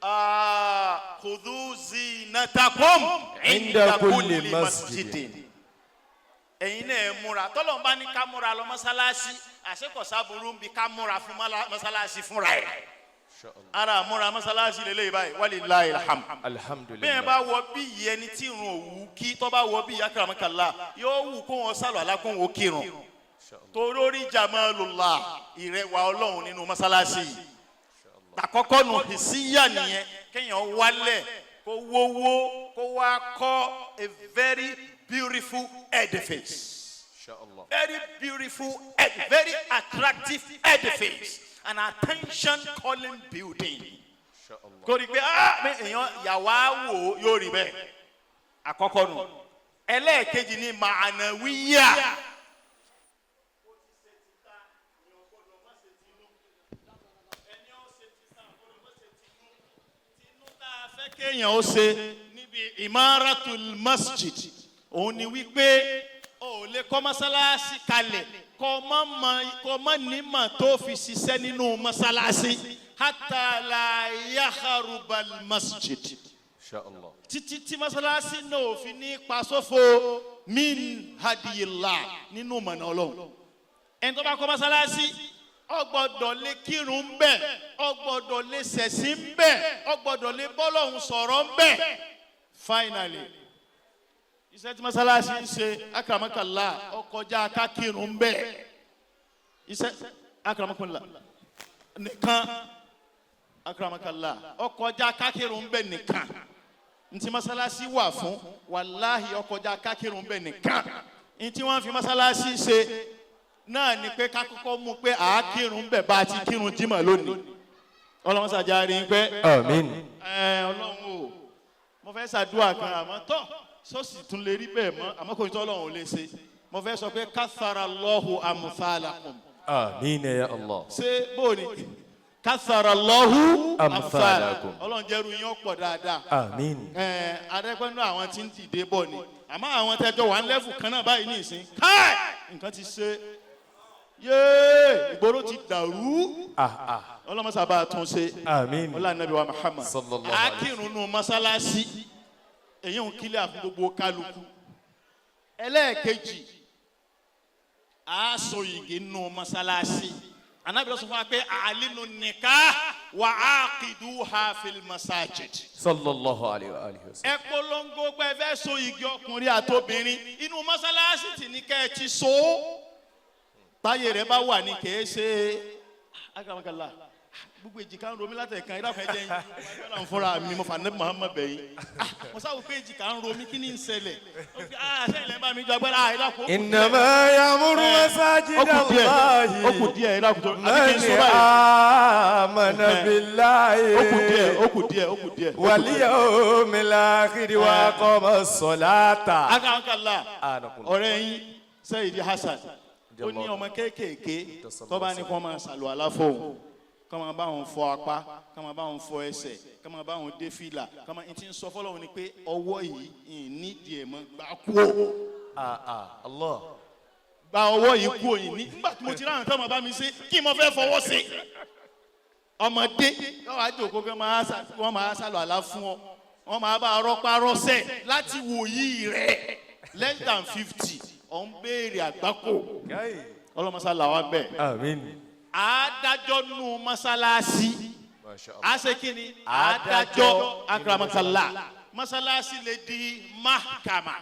ah, khudhu zinatakum inda kulli masjidin. Ẹ̀yin náà ẹ múra. Tọ́lọ́run bá ní ká múra lọ mọ́sálásí, àṣekọ̀sáburú ń bi ká múra fún mọ́sálásí fúnra ẹ̀. Ara múra mọ́sálásí lélẹ́yìí báyìí, walillahil hamd. Alhamdulillah. Bẹ́ẹ̀ bá wọ bí yìí, ẹni tí irun òwú kí tó bá wọ bí yìí, akramakallah, yóò wù kó wọn sálọ àlá kó wọn kírun, torí orí jamalullah, ìrẹwà Ọlọ́run nínú mọ́sálásí yìí. Àkọ́kọ́ nù, hìsíyà nìyẹn, kéèyàn wálẹ̀ kó wówó kó wá kọ́ a very beautiful edifice, very beautiful and very attractive edifice, an attention calling building, kò rí pé ah mi èèyàn yàwá wò yóò rí bẹ́ẹ̀. Àkọ́kọ́ nù. Ẹlẹ́ẹ̀kejì ni màánàwíyà. Kéèyàn ó ṣe níbi imaratul masjid òun ni wípé ó Ò lè kọ́ mọ́sálásí kalẹ̀ kọ́ mọ́ mọ́ kọ́ mọ́ nímọ̀ tó fi ṣiṣẹ́ nínú mọ́sálásí hatta la yakharubal masjid, Insha Allah. títí tí mọ́sálásí náà ò fi ní pasófo min hadiyillah, nínú mọ̀nà Ọlọ́run. Ẹni tó bá kọ́ mọ́sálásí, ó gbọ́dọ̀ lè kírun ń bẹ̀, ó gbọ́dọ̀ lè ṣẹ̀sìn ń bẹ̀, ó gbọ́dọ̀ lè bọ́lọ́hun sọ̀rọ̀ ń bẹ̀. Finally, iṣẹ́ tí mọ́sálásí ń ṣe, akramakallah, ó kọjá ká kírun ń bẹ̀. Iṣẹ́, akramakallah, nìkan, akramakallah, ó kọjá ká kírun ń bẹ̀ nìkan. Ntí mọ́sálásí wà fún, wàláhì, ó kọjá ká kírun ń bẹ̀ nìkan. Ntí wọ́n fi mọ́sálásí ṣe náà ni pé ká kọ́kọ́ mú pé à á kírun ń bẹ̀ bá a ti kírun jímọ̀ lónìí. Ọlọ́mọsàjà rí i pé Àmín. Ẹ Ọlọ́run o, mo fẹ́ ṣàdúrà kan, àmọ́ tọ́ sọ́ọ̀sì tún lè rí bẹ́ẹ̀ mọ́, àmọ́ kò ní tọ́ Ọlọ́run ò lè ṣe. Mo fẹ́ sọ pé kathara Allahu amthalakum. Àmín ya Allah. Ṣé bóò ni kathara Allahu amthalakum. Ọlọ́run jẹ́rú yín ọ̀pọ̀ dáadáa. Àmín. Ẹ adẹ́pẹ́nu àwọn tí ń dìde bọ̀ ni, àmọ́ àwọn tẹ́jọ́ wà ń level kan náà báyìí ní ìsín, káì, nǹkan ti ṣe yéé, ìgboro ti dàrú. Ah ah. Ọlọ́mọsàbà tún ṣe. Àmín. Ọlá nàbí wa Muhammad. Sallallahu alayhi wa Akírun nù mọ́sálásí, èyí ń kílẹ̀ fún gbogbo kálukú. Ẹlẹ́ẹ̀kejì, a sọ yìgì nù mọ́sálásí. Anabi ló sọ fún wa pé a'linu nikah wa aqiduha fil masajid. Sallallahu alayhi wa alihi wa sallam. Ẹ polongo pé ẹ fẹ́ so igi ọkùnrin àtobìnrin, inú mọ́sálásí tì ní kẹ́ ẹ ti so ó. Táyé rẹ̀ bá wà ní kèé ṣe agbàmọ̀kànlá gbogbo èjìká ń ro mí látẹ̀kan. Ìdáfẹ́ jẹ́ ń fúnra mi, mo fà ní Muhammad bẹ̀yìn. Mo sáwọ́ pé èjìká ń ro mí, kí ni ń ṣẹlẹ̀? Sẹ́yìn lẹ́yìn bá mi jọ agbára ìdákun. إنما يعمر مساجد Ó kù díẹ̀, ó kù الله díẹ̀, ìdákun tó àbí kí n من sọ báyìí. آمن بالله Ó kù díẹ̀, ó kù díẹ̀, ó kù díẹ̀. واليوم الآخر وأقام الصلاة. Agbàmọ̀kànlá, Anakum. ọ̀rẹ́ yín Sẹ́yìdì Hasan, ó ní ọmọ kéékèèké tó bá ní kó máa ṣàlùwàlá fóun, kó máa bá òun fọ apá, kó máa bá òun fọ ẹsẹ̀, kó máa bá òun dé fìlà, kó máa ti ń sọ fọlọ́run ni pé ọwọ́ yìí nídìí ẹ̀ mọ́, gbà kú o. Ah ah. Allah. Gba ọwọ́ yìí kú òyìn ní nígbà tí mo ti ráhùn tó máa bá mi ṣe, kí mo fẹ́ fọwọ́ sí. Ọmọdé wọ́n wá jòkó pé wọ́n máa ṣàlùwàlá fún ọ, wọ́n máa bá rọ́pá rọ́sẹ̀ láti wòyí rẹ̀ less than 50, ọ̀ ń béèrè àgbákò. Ọlọ́mọṣá làwọn bẹ́ẹ̀. Àmín. Àádájọ́ nù mọ́sálásí. Masha Allah. A ṣe kí ni? Àádájọ́, akramakala, mọ́sálásí lè di mahkama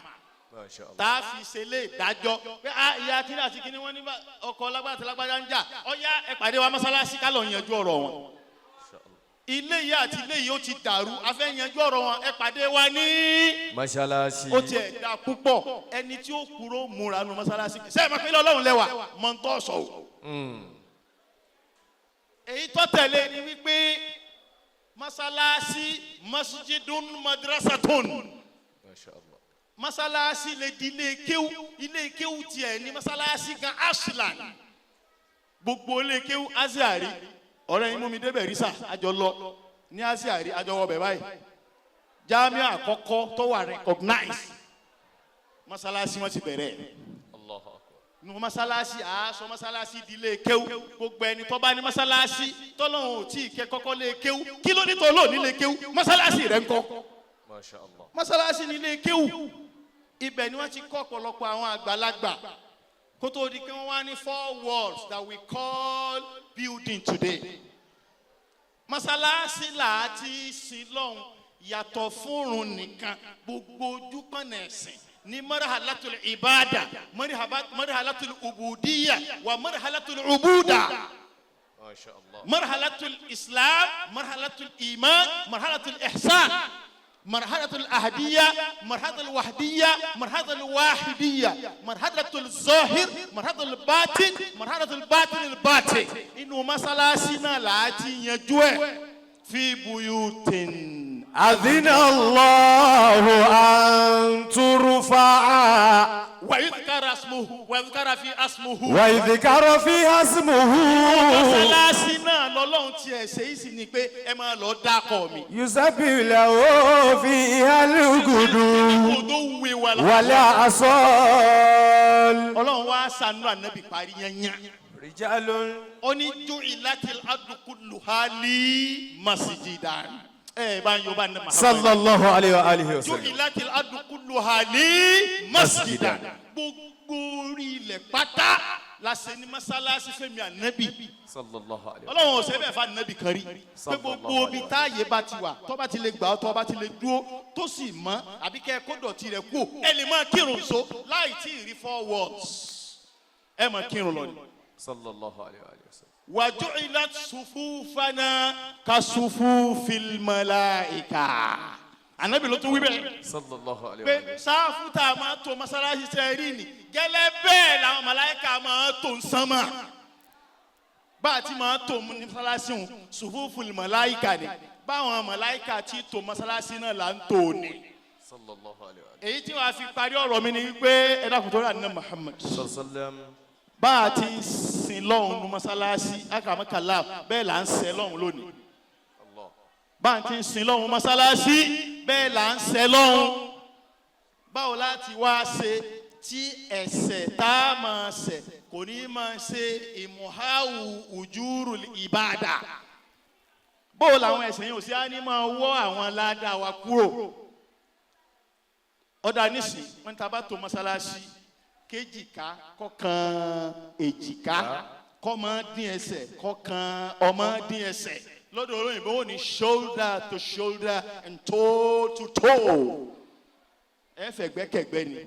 Masha Allah. tá a fi ṣe lé ìdájọ́ pé a ìyá kíni àti kíni wọ́n ní ọkọ lágbájá àti lágbájá ń jà, ọ̀yá ẹ pàdé wa mọ́sálásí ká lọ yanjú ọ̀rọ̀ wọn. Masha Allah. Ilé yìí àti ilé yìí ó ti dàrú, a fẹ́ yanjú ọ̀rọ̀ wọn, ẹ pàdé wa ní Mọ́ṣáláṣí. Ó tiẹ̀ da púpọ̀, ẹni tí ó kúrò múra nu mọ́sálásí sẹ́yìn máa pé ilé Ọlọ́run lẹ́wà mọ́ ń tọ́ sọ o. Èyí tó tẹ̀lé ni wípé mọ́sálásí masjidun madrasatun. Masha Allah. Mọ́sálásí lè di ilé kéwú. Ilé kéwú tiẹ̀ ní mọ́sálásí gan aslan. Gbogbo ilé kéwú Aziari, ọ̀rẹ́ yín mú mi débẹ̀ rí sà, àjọ lọ ní Aziari, àjọ wọ bẹ̀ báyìí. Jamiu àkọ́kọ́ tó wà recognize, mọ́sálásí wọn ti bẹ̀rẹ̀. Allahu akbar. Nu mọ́sálásí, àásọ mọ́sálásí di ilé kéwú. Gbogbo ẹni tó bá ní mọ́sálásí tọ́lọ́hún ò tí ì kẹ́ kọ́kọ́ lé kéwú, kí ló ní tó lò nílé kéwú? Mọ́sálásí rẹ̀ ń kọ́. Masha Allah. Mọ́sálásí ní ilé kéwú, ibẹ̀ ni wọ́n ti kọ́ ọ̀pọ̀lọpọ̀ àwọn àgbàlagbà kó tó di pé wọ́n wá ní four walls that we call building today. Mọ́sálásí là á ti sin lọ́hùn, yàtọ̀ fúnrun nìkan, gbogbo ojúpọ̀nà ẹ̀sìn ní marhalatul ibada, marhalatul ubudiyya wa marhalatul ubuda. Masha Allah. Marhalatul islam, marhalatul iman, marhalatul ihsan, marhalatul ahadiyya, marhalatul wahdiyya, marhalatul wahidiyya, marhalatul zahir, marhalatul batin, marhalatul batin al batin. Inú masalasi náà là á ti yanjú ẹ̀ fi buyutin. أذن الله أن ترفع ويذكر اسمه ويذكر في اسمه. ويذكر فيها اسمه. Mọ́sálásí náà. Ọlọ́run tiẹ̀ ṣe é sì ni pé ẹ máa lọ dákọ̀ mi. يسبح له فيها الغدو Kò tó wé wa la. والآصال Ọlọ́run wá sànú ànábì parí yányán. رجال Ó ní ju'ilatil ardu kulluha li masjidan. Ẹ bá ń yọ bá ní Muhammad. صلى الله عليه وآله وسلم Ju'ilatil ardu kulluha li masjidan. Gbogbo orí ilẹ̀ pátá la ṣe ní mọ́sálásí fẹ́mi ànábì. Sallallahu alayhi wa Ọlọ́run ò ṣe bẹ́ẹ̀ fa ànábì kan rí. Pé gbogbo ibi táàyè bá ti wà, tó bá ti lè gbà ọ́, tó bá ti lè dúró, tó sì mọ́, àbí kẹ́ ẹ kó dọ̀tí rẹ̀ kú, ẹ lè máa kírun so láì tí ì rí four words. Ẹ máa kírun lọ ni. Sallallahu alayhi wa sallam. وجعلت صفوفنا كصفوف الملائكة. Ànábì ló tún wí bẹ́ẹ̀ Sallallahu alayhi pé wa sallam. sáfù tá a máa tó mọ́sálásí tẹ́ rí ni gẹ́lẹ́ bẹ́ẹ̀ làwọn màláíkà máa tó ń sánmà. Bá a ti máa tó ní mọ́sálásí hùn, صفوف الملائكة ni, báwọn màláíkà ti tó mọ́sálásí náà là ń tó ni. Sallallahu alayhi wa Èyí tí wàá fi parí ọ̀rọ̀ mi ni wípé ẹ dákun tó rà ní Muhammad, sallam. bá a ti ń sin lọ́hùn ní mọ́sálásí akamakala, bẹ́ẹ̀ là ń sẹ́ lọ́hùn lónìí. Allah. Bá a ti ń sin lọ́hùn mọ́sálásí, bẹ́ẹ̀ là ń sẹ́ lọ́hùn. Báwo láti wá ṣe tí ẹ̀ṣẹ̀ tá a máa ṣẹ̀ kò ní máa ṣe ìmùháwù ujúrù ìbàdà? Báwo làwọn ẹ̀ṣẹ̀ yẹn ò sí á ní máa wọ́ àwọn ládàá wa kúrò? Ọ̀dà nísìn wọ́n ta bá tó mọ́sálásí, kéjìká kọ̀kan èjìká, kọ́mọ dín ẹsẹ̀ kọ̀kan ọmọ dín ẹsẹ̀, lọ́dọ̀ olóyìnbó wọ́n ní shoulder to shoulder and toe to toe. Ẹ fẹ̀gbẹ́kẹ̀gbẹ́ ni.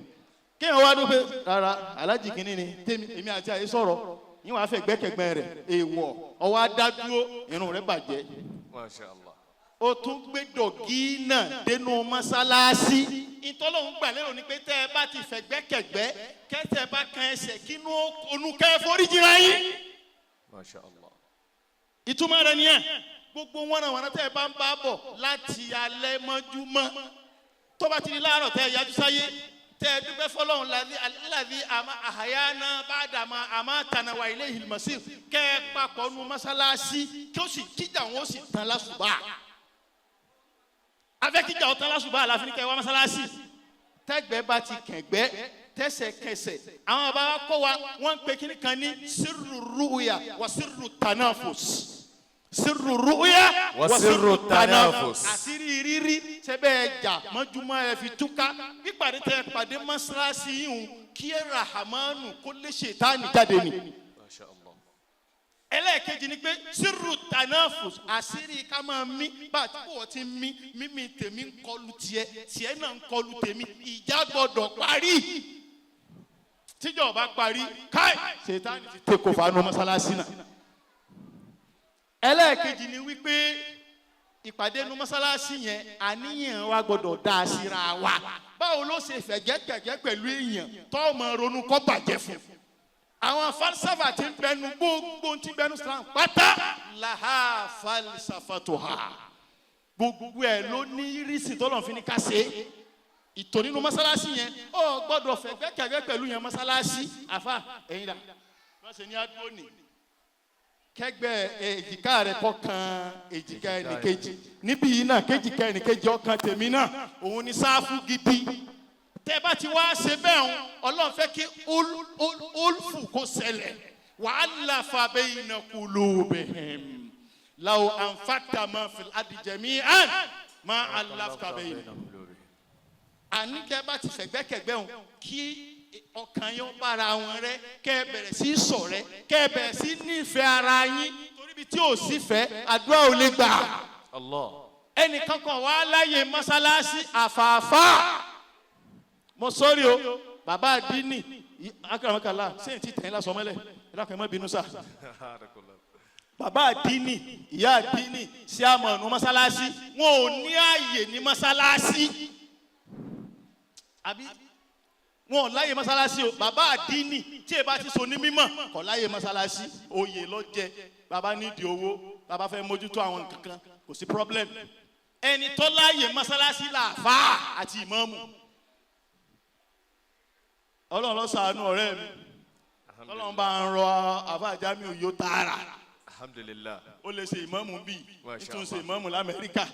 Kéèyàn wá dúpẹ́ rárá, alájì kìíní ni tèmi, èmi àti àyè sọ̀rọ̀ yín, wàá fẹ̀gbẹ́kẹ̀gbẹ́ rẹ̀ èèwọ̀, ọwọ́ adádúró, irun rẹ̀ bàjẹ́. Masha Allah. Ó tún gbé dọ̀gí náà dénú mọ́sálásí. Ìtọ́lọ́hún gbà lérò ni pé tẹ́ ẹ bá ti fẹ̀gbẹ́kẹ̀gbẹ́, kẹ́tẹ̀ bá kan ẹsẹ̀, kínú onú kẹ́ foríjìra yín. Masha Allah. Ìtumọ̀ rẹ̀ nìyẹn. Gbogbo wọ́nàwọ́nà tẹ́ ẹ bá ń bá bọ̀ láti alẹ́ mọ́júmọ́, tó bá ti di láàárọ̀, tẹ́ ẹ yájú sáyé, tẹ́ ẹ dúpẹ́ fọlọ́run الذي àmà أحيانا بعدما أماتنا وإليه المصير, kẹ́ ẹ papọ̀ nu mọ́sálásí, kí ó sì kíjà wọn ó sì tán lásùbà. Afẹ́ kíjà ó tán lásùbà àlàáfíà, kẹ́ ẹ wá mọ́sálásí. Tẹ́gbẹ́ bá ti kẹ̀gbẹ́, tẹ́sẹ̀kẹsẹ̀, àwọn bàbá wa kọ́ wa, wọ́n ń pe kíní kan ní سر الرؤية وسر التنافس. سر الرؤية وسر التنافس. Àṣírí rírí sẹ́bẹ̀ ẹja mọ́júmọ́ ẹ fi túká, pípàdé tẹ pàdé mọ́ṣáláṣí yìí hùn, kí ẹ rahamanu kó lè ṣètánì jáde ni. Masha Allah. Ẹlẹ́ẹ̀kejì ni pé سر التنافس, àṣírí ká máa mí. Bá a ti bọ̀ ti mí, mímí tèmi ń kọlu tiẹ̀, tiẹ̀ náà ń kọlu tèmi, ìjà gbọ́dọ̀ parí. Tíjọ́ bá parí, káì ṣètánì ti tẹ kò fanu mọ́ṣáláṣí náà. Ẹlẹ́ẹ̀kejì ni wípé ìpàdé nu mọ́sálásí yẹn, àníyàn wa gbọ́dọ̀ dá a síra wa. Báwo ló ṣe fẹ̀gẹ́kẹ̀gẹ́ pẹ̀lú èèyàn tó ọmọ ronú kọ́ bàjẹ́ fún? Àwọn falsafa ti ń bẹnu, gbogbo ti ń bẹnu Islam pátá لها فلسفتها, gbogbo ẹ̀ ló ní ìrísí tọ́lọ̀ fi ní ká ṣe ìtò nínú mọ́sálásí yẹn. Ó gbọ́dọ̀ fẹ̀gbẹ́kẹ̀gbẹ́ pẹ̀lú yẹn mọ́sálásí. Àfa ẹ̀yin dà wọ́n ṣe ní adúlọ́ ní kẹgbẹ́ èjìká rẹ kọkàn èjìká ẹnìkejì, níbí yìí náà kéjìká ẹnìkejì ọkàn tèmi náà, òun ni sáfù gidi. Tẹ́ bá ti wá ṣe bẹ́ẹ̀ ń, Ọlọ́run fẹ́ kí ألف kó ṣẹlẹ̀. وألف بين قلوبهم لو أنفقت ما في الأرض جميعا ما ألفت بين. Àní kẹ́ bá ti fẹ̀gbẹ́kẹ̀gbẹ́ òun, kí ọkàn yín ó bára wọn rẹ, kẹ́ ẹ bẹ̀rẹ̀ sí ṣọ̀rẹ́, kẹ́ ẹ bẹ̀rẹ̀ sí nífẹ̀ẹ́ ara yín, torí bí tí ò sí fẹ́, àdúrà ò lè gbà. Allah. Ẹnìkan kan wà láyé mọ́sálásí àfààfà. Mo sọ́rí o, bàbá àdínì akaramakala sẹ́yìn tí tẹ̀yìn lásán mọ́lẹ̀, ẹ dákun, ẹ má bínú sá. Bàbá àdínì, ìyá àdínì sí àmọ̀nù mọ́sálásí, wọn ò ní ààyè ní mọ́sálásí, àbí wọn ò láyè mọ́sálásí o. Bàbá àdínì tí ẹ bá ti so ní mímọ̀ kò láyè mọ́sálásí. Oyè lọ́jẹ bàbá nídìí owó, bàbá fẹ́ mójútó àwọn nǹkan kan, kò sí problem. Ẹni tó láyè mọ́sálásí làáfà àti ìmáàmù. Ọlọ́run ló ṣàánú ọ̀rẹ́ mi, Ọlọ́run bá ń rọ àfáà Jamiu yóò tààrà. Alhamdulillah. Ó lè ṣe ìmáàmù bíi Masha nítorí ṣe Allah. ìmáàmù lamẹ́ríkà.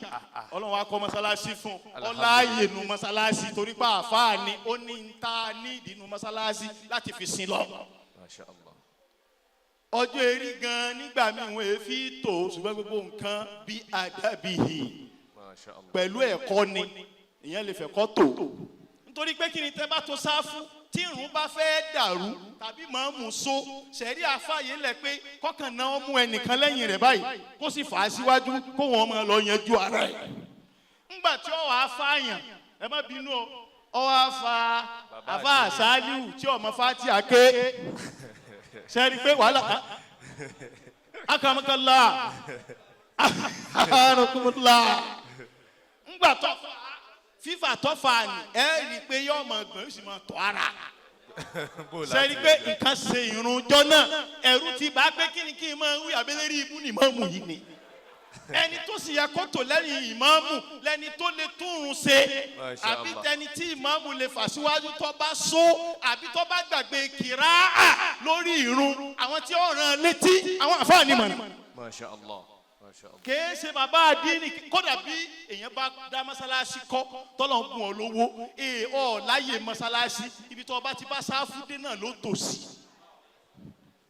Ọlọ́run á kọ́ mọ́sálásí fún un, Alhamdulillah. ọláàyè nu mọ́sálásí, torí pé àfáà ni ó ní ń ta ní ìdínú mọ́sálásí láti fi sin lọ. Masha Allah. Ọjọ́ eré gan nígbà míì wọ́n èéfì tó, ṣùgbọ́n gbogbo nǹkan bí adabihi, Masha Allah. pẹ̀lú ẹ̀kọ́ ni ìyẹn lè fẹ̀kọ́ tó, nítorí pé kí ni tẹ́ bá tó sáfù tí irun bá fẹ́ dàrú tàbí máa mú so, sẹ̀rí àfààyè lẹ̀ pé kọ́kàn náà mú ẹnìkan lẹ́yìn rẹ̀ báyìí, kó sì fà á síwájú, kó wọn máa lọ yanjú ara ẹ̀. Ńgbà tí ó wàá fààyàn, ẹ má bínú o, ó wàá fa àfa àṣálíù tí ọmọ fati àké, sẹ́rí pé wàhálà, akamakallah, arukumullah. Ńgbà tó fífà tó fà ní, ẹ rí i pé yóò máa gbọ̀n, yóò sì máa tọ́ ara. Sẹ́ni pé nǹkan ṣe irun jọ náà, ẹ̀rù ti bá pé kí ni kí n máa wí, abẹ́lẹ́rí ibú ni ìmáàmù yìí ni. Ẹni tó sì yẹ kó tò lẹ́yìn ìmáàmù lẹ́ni tó lè túrun ṣe, Masha àbí Allah. tẹni tí ìmáàmù lè fà síwájú tó bá so, àbí tó bá gbàgbé kìráà lórí irun, àwọn tí ó rán létí, àwọn àfáàní mọ̀nà. Masha Allah. Masha Allah. Kìí ṣe bàbá àdínì. Kódà bí èèyàn bá dá mọ́sálásí kọ́, tọ́lọ̀ ń bùn ọ́ lówó, ee ọ̀ láyè mọ́sálásí, ibi tó o bá ti bá sáfù dé náà ló tò sí.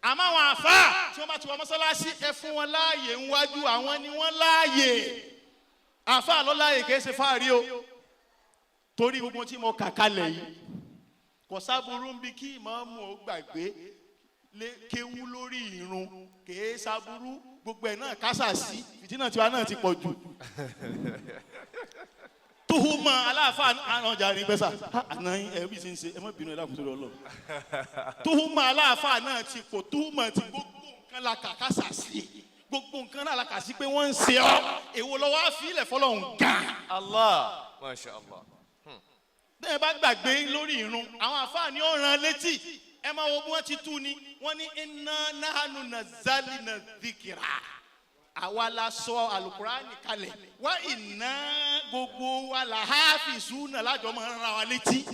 Àmọ́ àwọn àfáà tí wọ́n bá ti wọ mọ́sálásí, ẹ fún wọn láàyè ńwájú, àwọn ni wọ́n láàyè. Àfáà ló láàyè, kìí ṣe fáàrí o. Torí gbogbo tí mo kà kalẹ̀ yìí, kò sábúrú ń bí kí ìmáàmù ó gbàgbé lé kéwú lórí irun, kìí sábúrú. Gbogbo ẹ̀ náà kásà sí fìtínà tiwa náà ti pọ̀ jù. Tuhuma aláàfáà àwọn ọjà ní gbẹ́sà àná ẹ bí ti ń ṣe, ẹ má bínú, ẹ dákun sórí Ọlọ́run. Tuhuma aláàfáà náà ti pọ̀, tuhuma ti gbogbo nǹkan la kà kásà sí, gbogbo nǹkan náà la kà sí pé wọ́n ń ṣe ọ́. Èwo lọ́wọ́ á fi ilẹ̀ fọlọ́hún gan? Allah. Masha Allah. Bẹ́ẹ̀ bá gbàgbé lórí irun, àwọn àfáà ni ó rán létí. Ẹ máa wo bí wọ́n ti tú ni, wọ́n ní inna nahnu nazzalna dhikra, àwa la sọ alukurani kalẹ̀, wa inna, gbogbo wa la hafizuna, lájọ máa ń ra wa létí.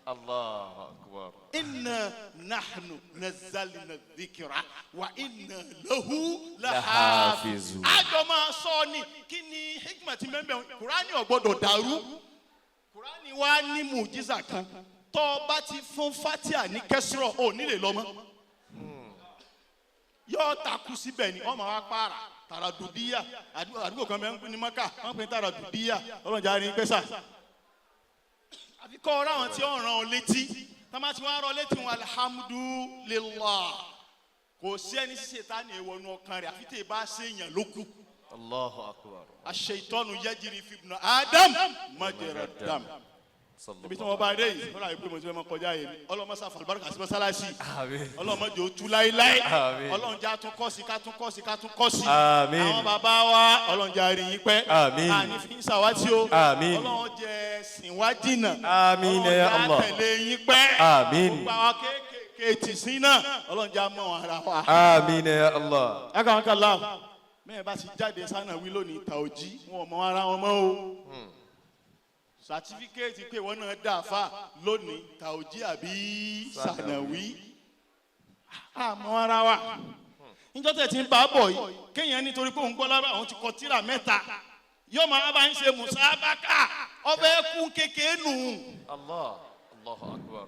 Allahu akbar. Inna nahnu nazzalna dhikra wa inna lahu Lahafizun. lahafizun. Àjọ máa sọ ni. Kí ni hikma ti mẹ́mbẹ́? Kurani ò gbọ́dọ̀ dàrú. Kurani wa ní mùjísà kan, tó o bá ti fún fatia ní kẹsìrọ̀, ò ní lè lọ mọ́, yóò takú síbẹ̀ ni. Wọ́n máa wá pààrà tàràdùdíyà. Àdúgbò kan bẹ́ẹ̀ ní Maka, wọ́n pè ní tàràdùdíyà. Ọlọ́jà ní pẹ́sà, àfi kọ́ ọ̀rọ̀ àwọn tí ó ràn ọ́ létí, tọ́mà tí wọ́n á rọ létí wọn. Alhamdulillah, kò sí ẹni ṣíṣe tá ní ìwọ̀nù ọkàn rẹ̀, àfi tẹ̀ bá ṣe èèyàn ló kù. Allahu akbar. Aṣ-ṣaitọ́nù yajri fi ibn Adam majra dam. Ibi tí wọ́n bá dé yìí, wọ́n rà pé mo ti fẹ́ mọ kọjá yìí. Ọlọ́mọ sá fàlùbáríkà sí mọ́sálásí. Àmín. Ọlọ́mọ jò tú láéláé. Àmín. Ọlọ́run já tún kọ́ sí, ká tún kọ́ sí, ká tún kọ́ sí. Àmín. Àwọn bàbá wa, Ọlọ́run já rí yín pẹ́. Àmín. Àní fi ń ṣàwátì o. Àmín. Ọlọ́run jẹ́ sìn wá jìnnà. Àmín Ọlọ́run ya já Allah. tẹ̀lé yín pẹ́. Àmín. Gbogbo àwọn kéékèèké tì sí náà, Ọlọ́run já mọ́ ara wa. Àmín ya Allah. Akànkànlá mẹ́rin bá ti jáde sánà wí lónìí, ta òjì wọn ò mọ ara wọn mọ́ o. Sàtífíkẹ́ẹ̀tì pé ìwọ náà dà fà lónìí, ta òjì àbí sànàwí, àmọ́ ara wa níjọ́ tẹ̀ tí ń bá a bọ̀ yìí, kéèyàn nítorí pé òun gbọ́ lábẹ́ àwọn ti kọ tíra mẹ́ta, yóò máa bá ń ṣe musabaka, ọbẹ̀ kú kékeré nù. Allah. Allahu akbar.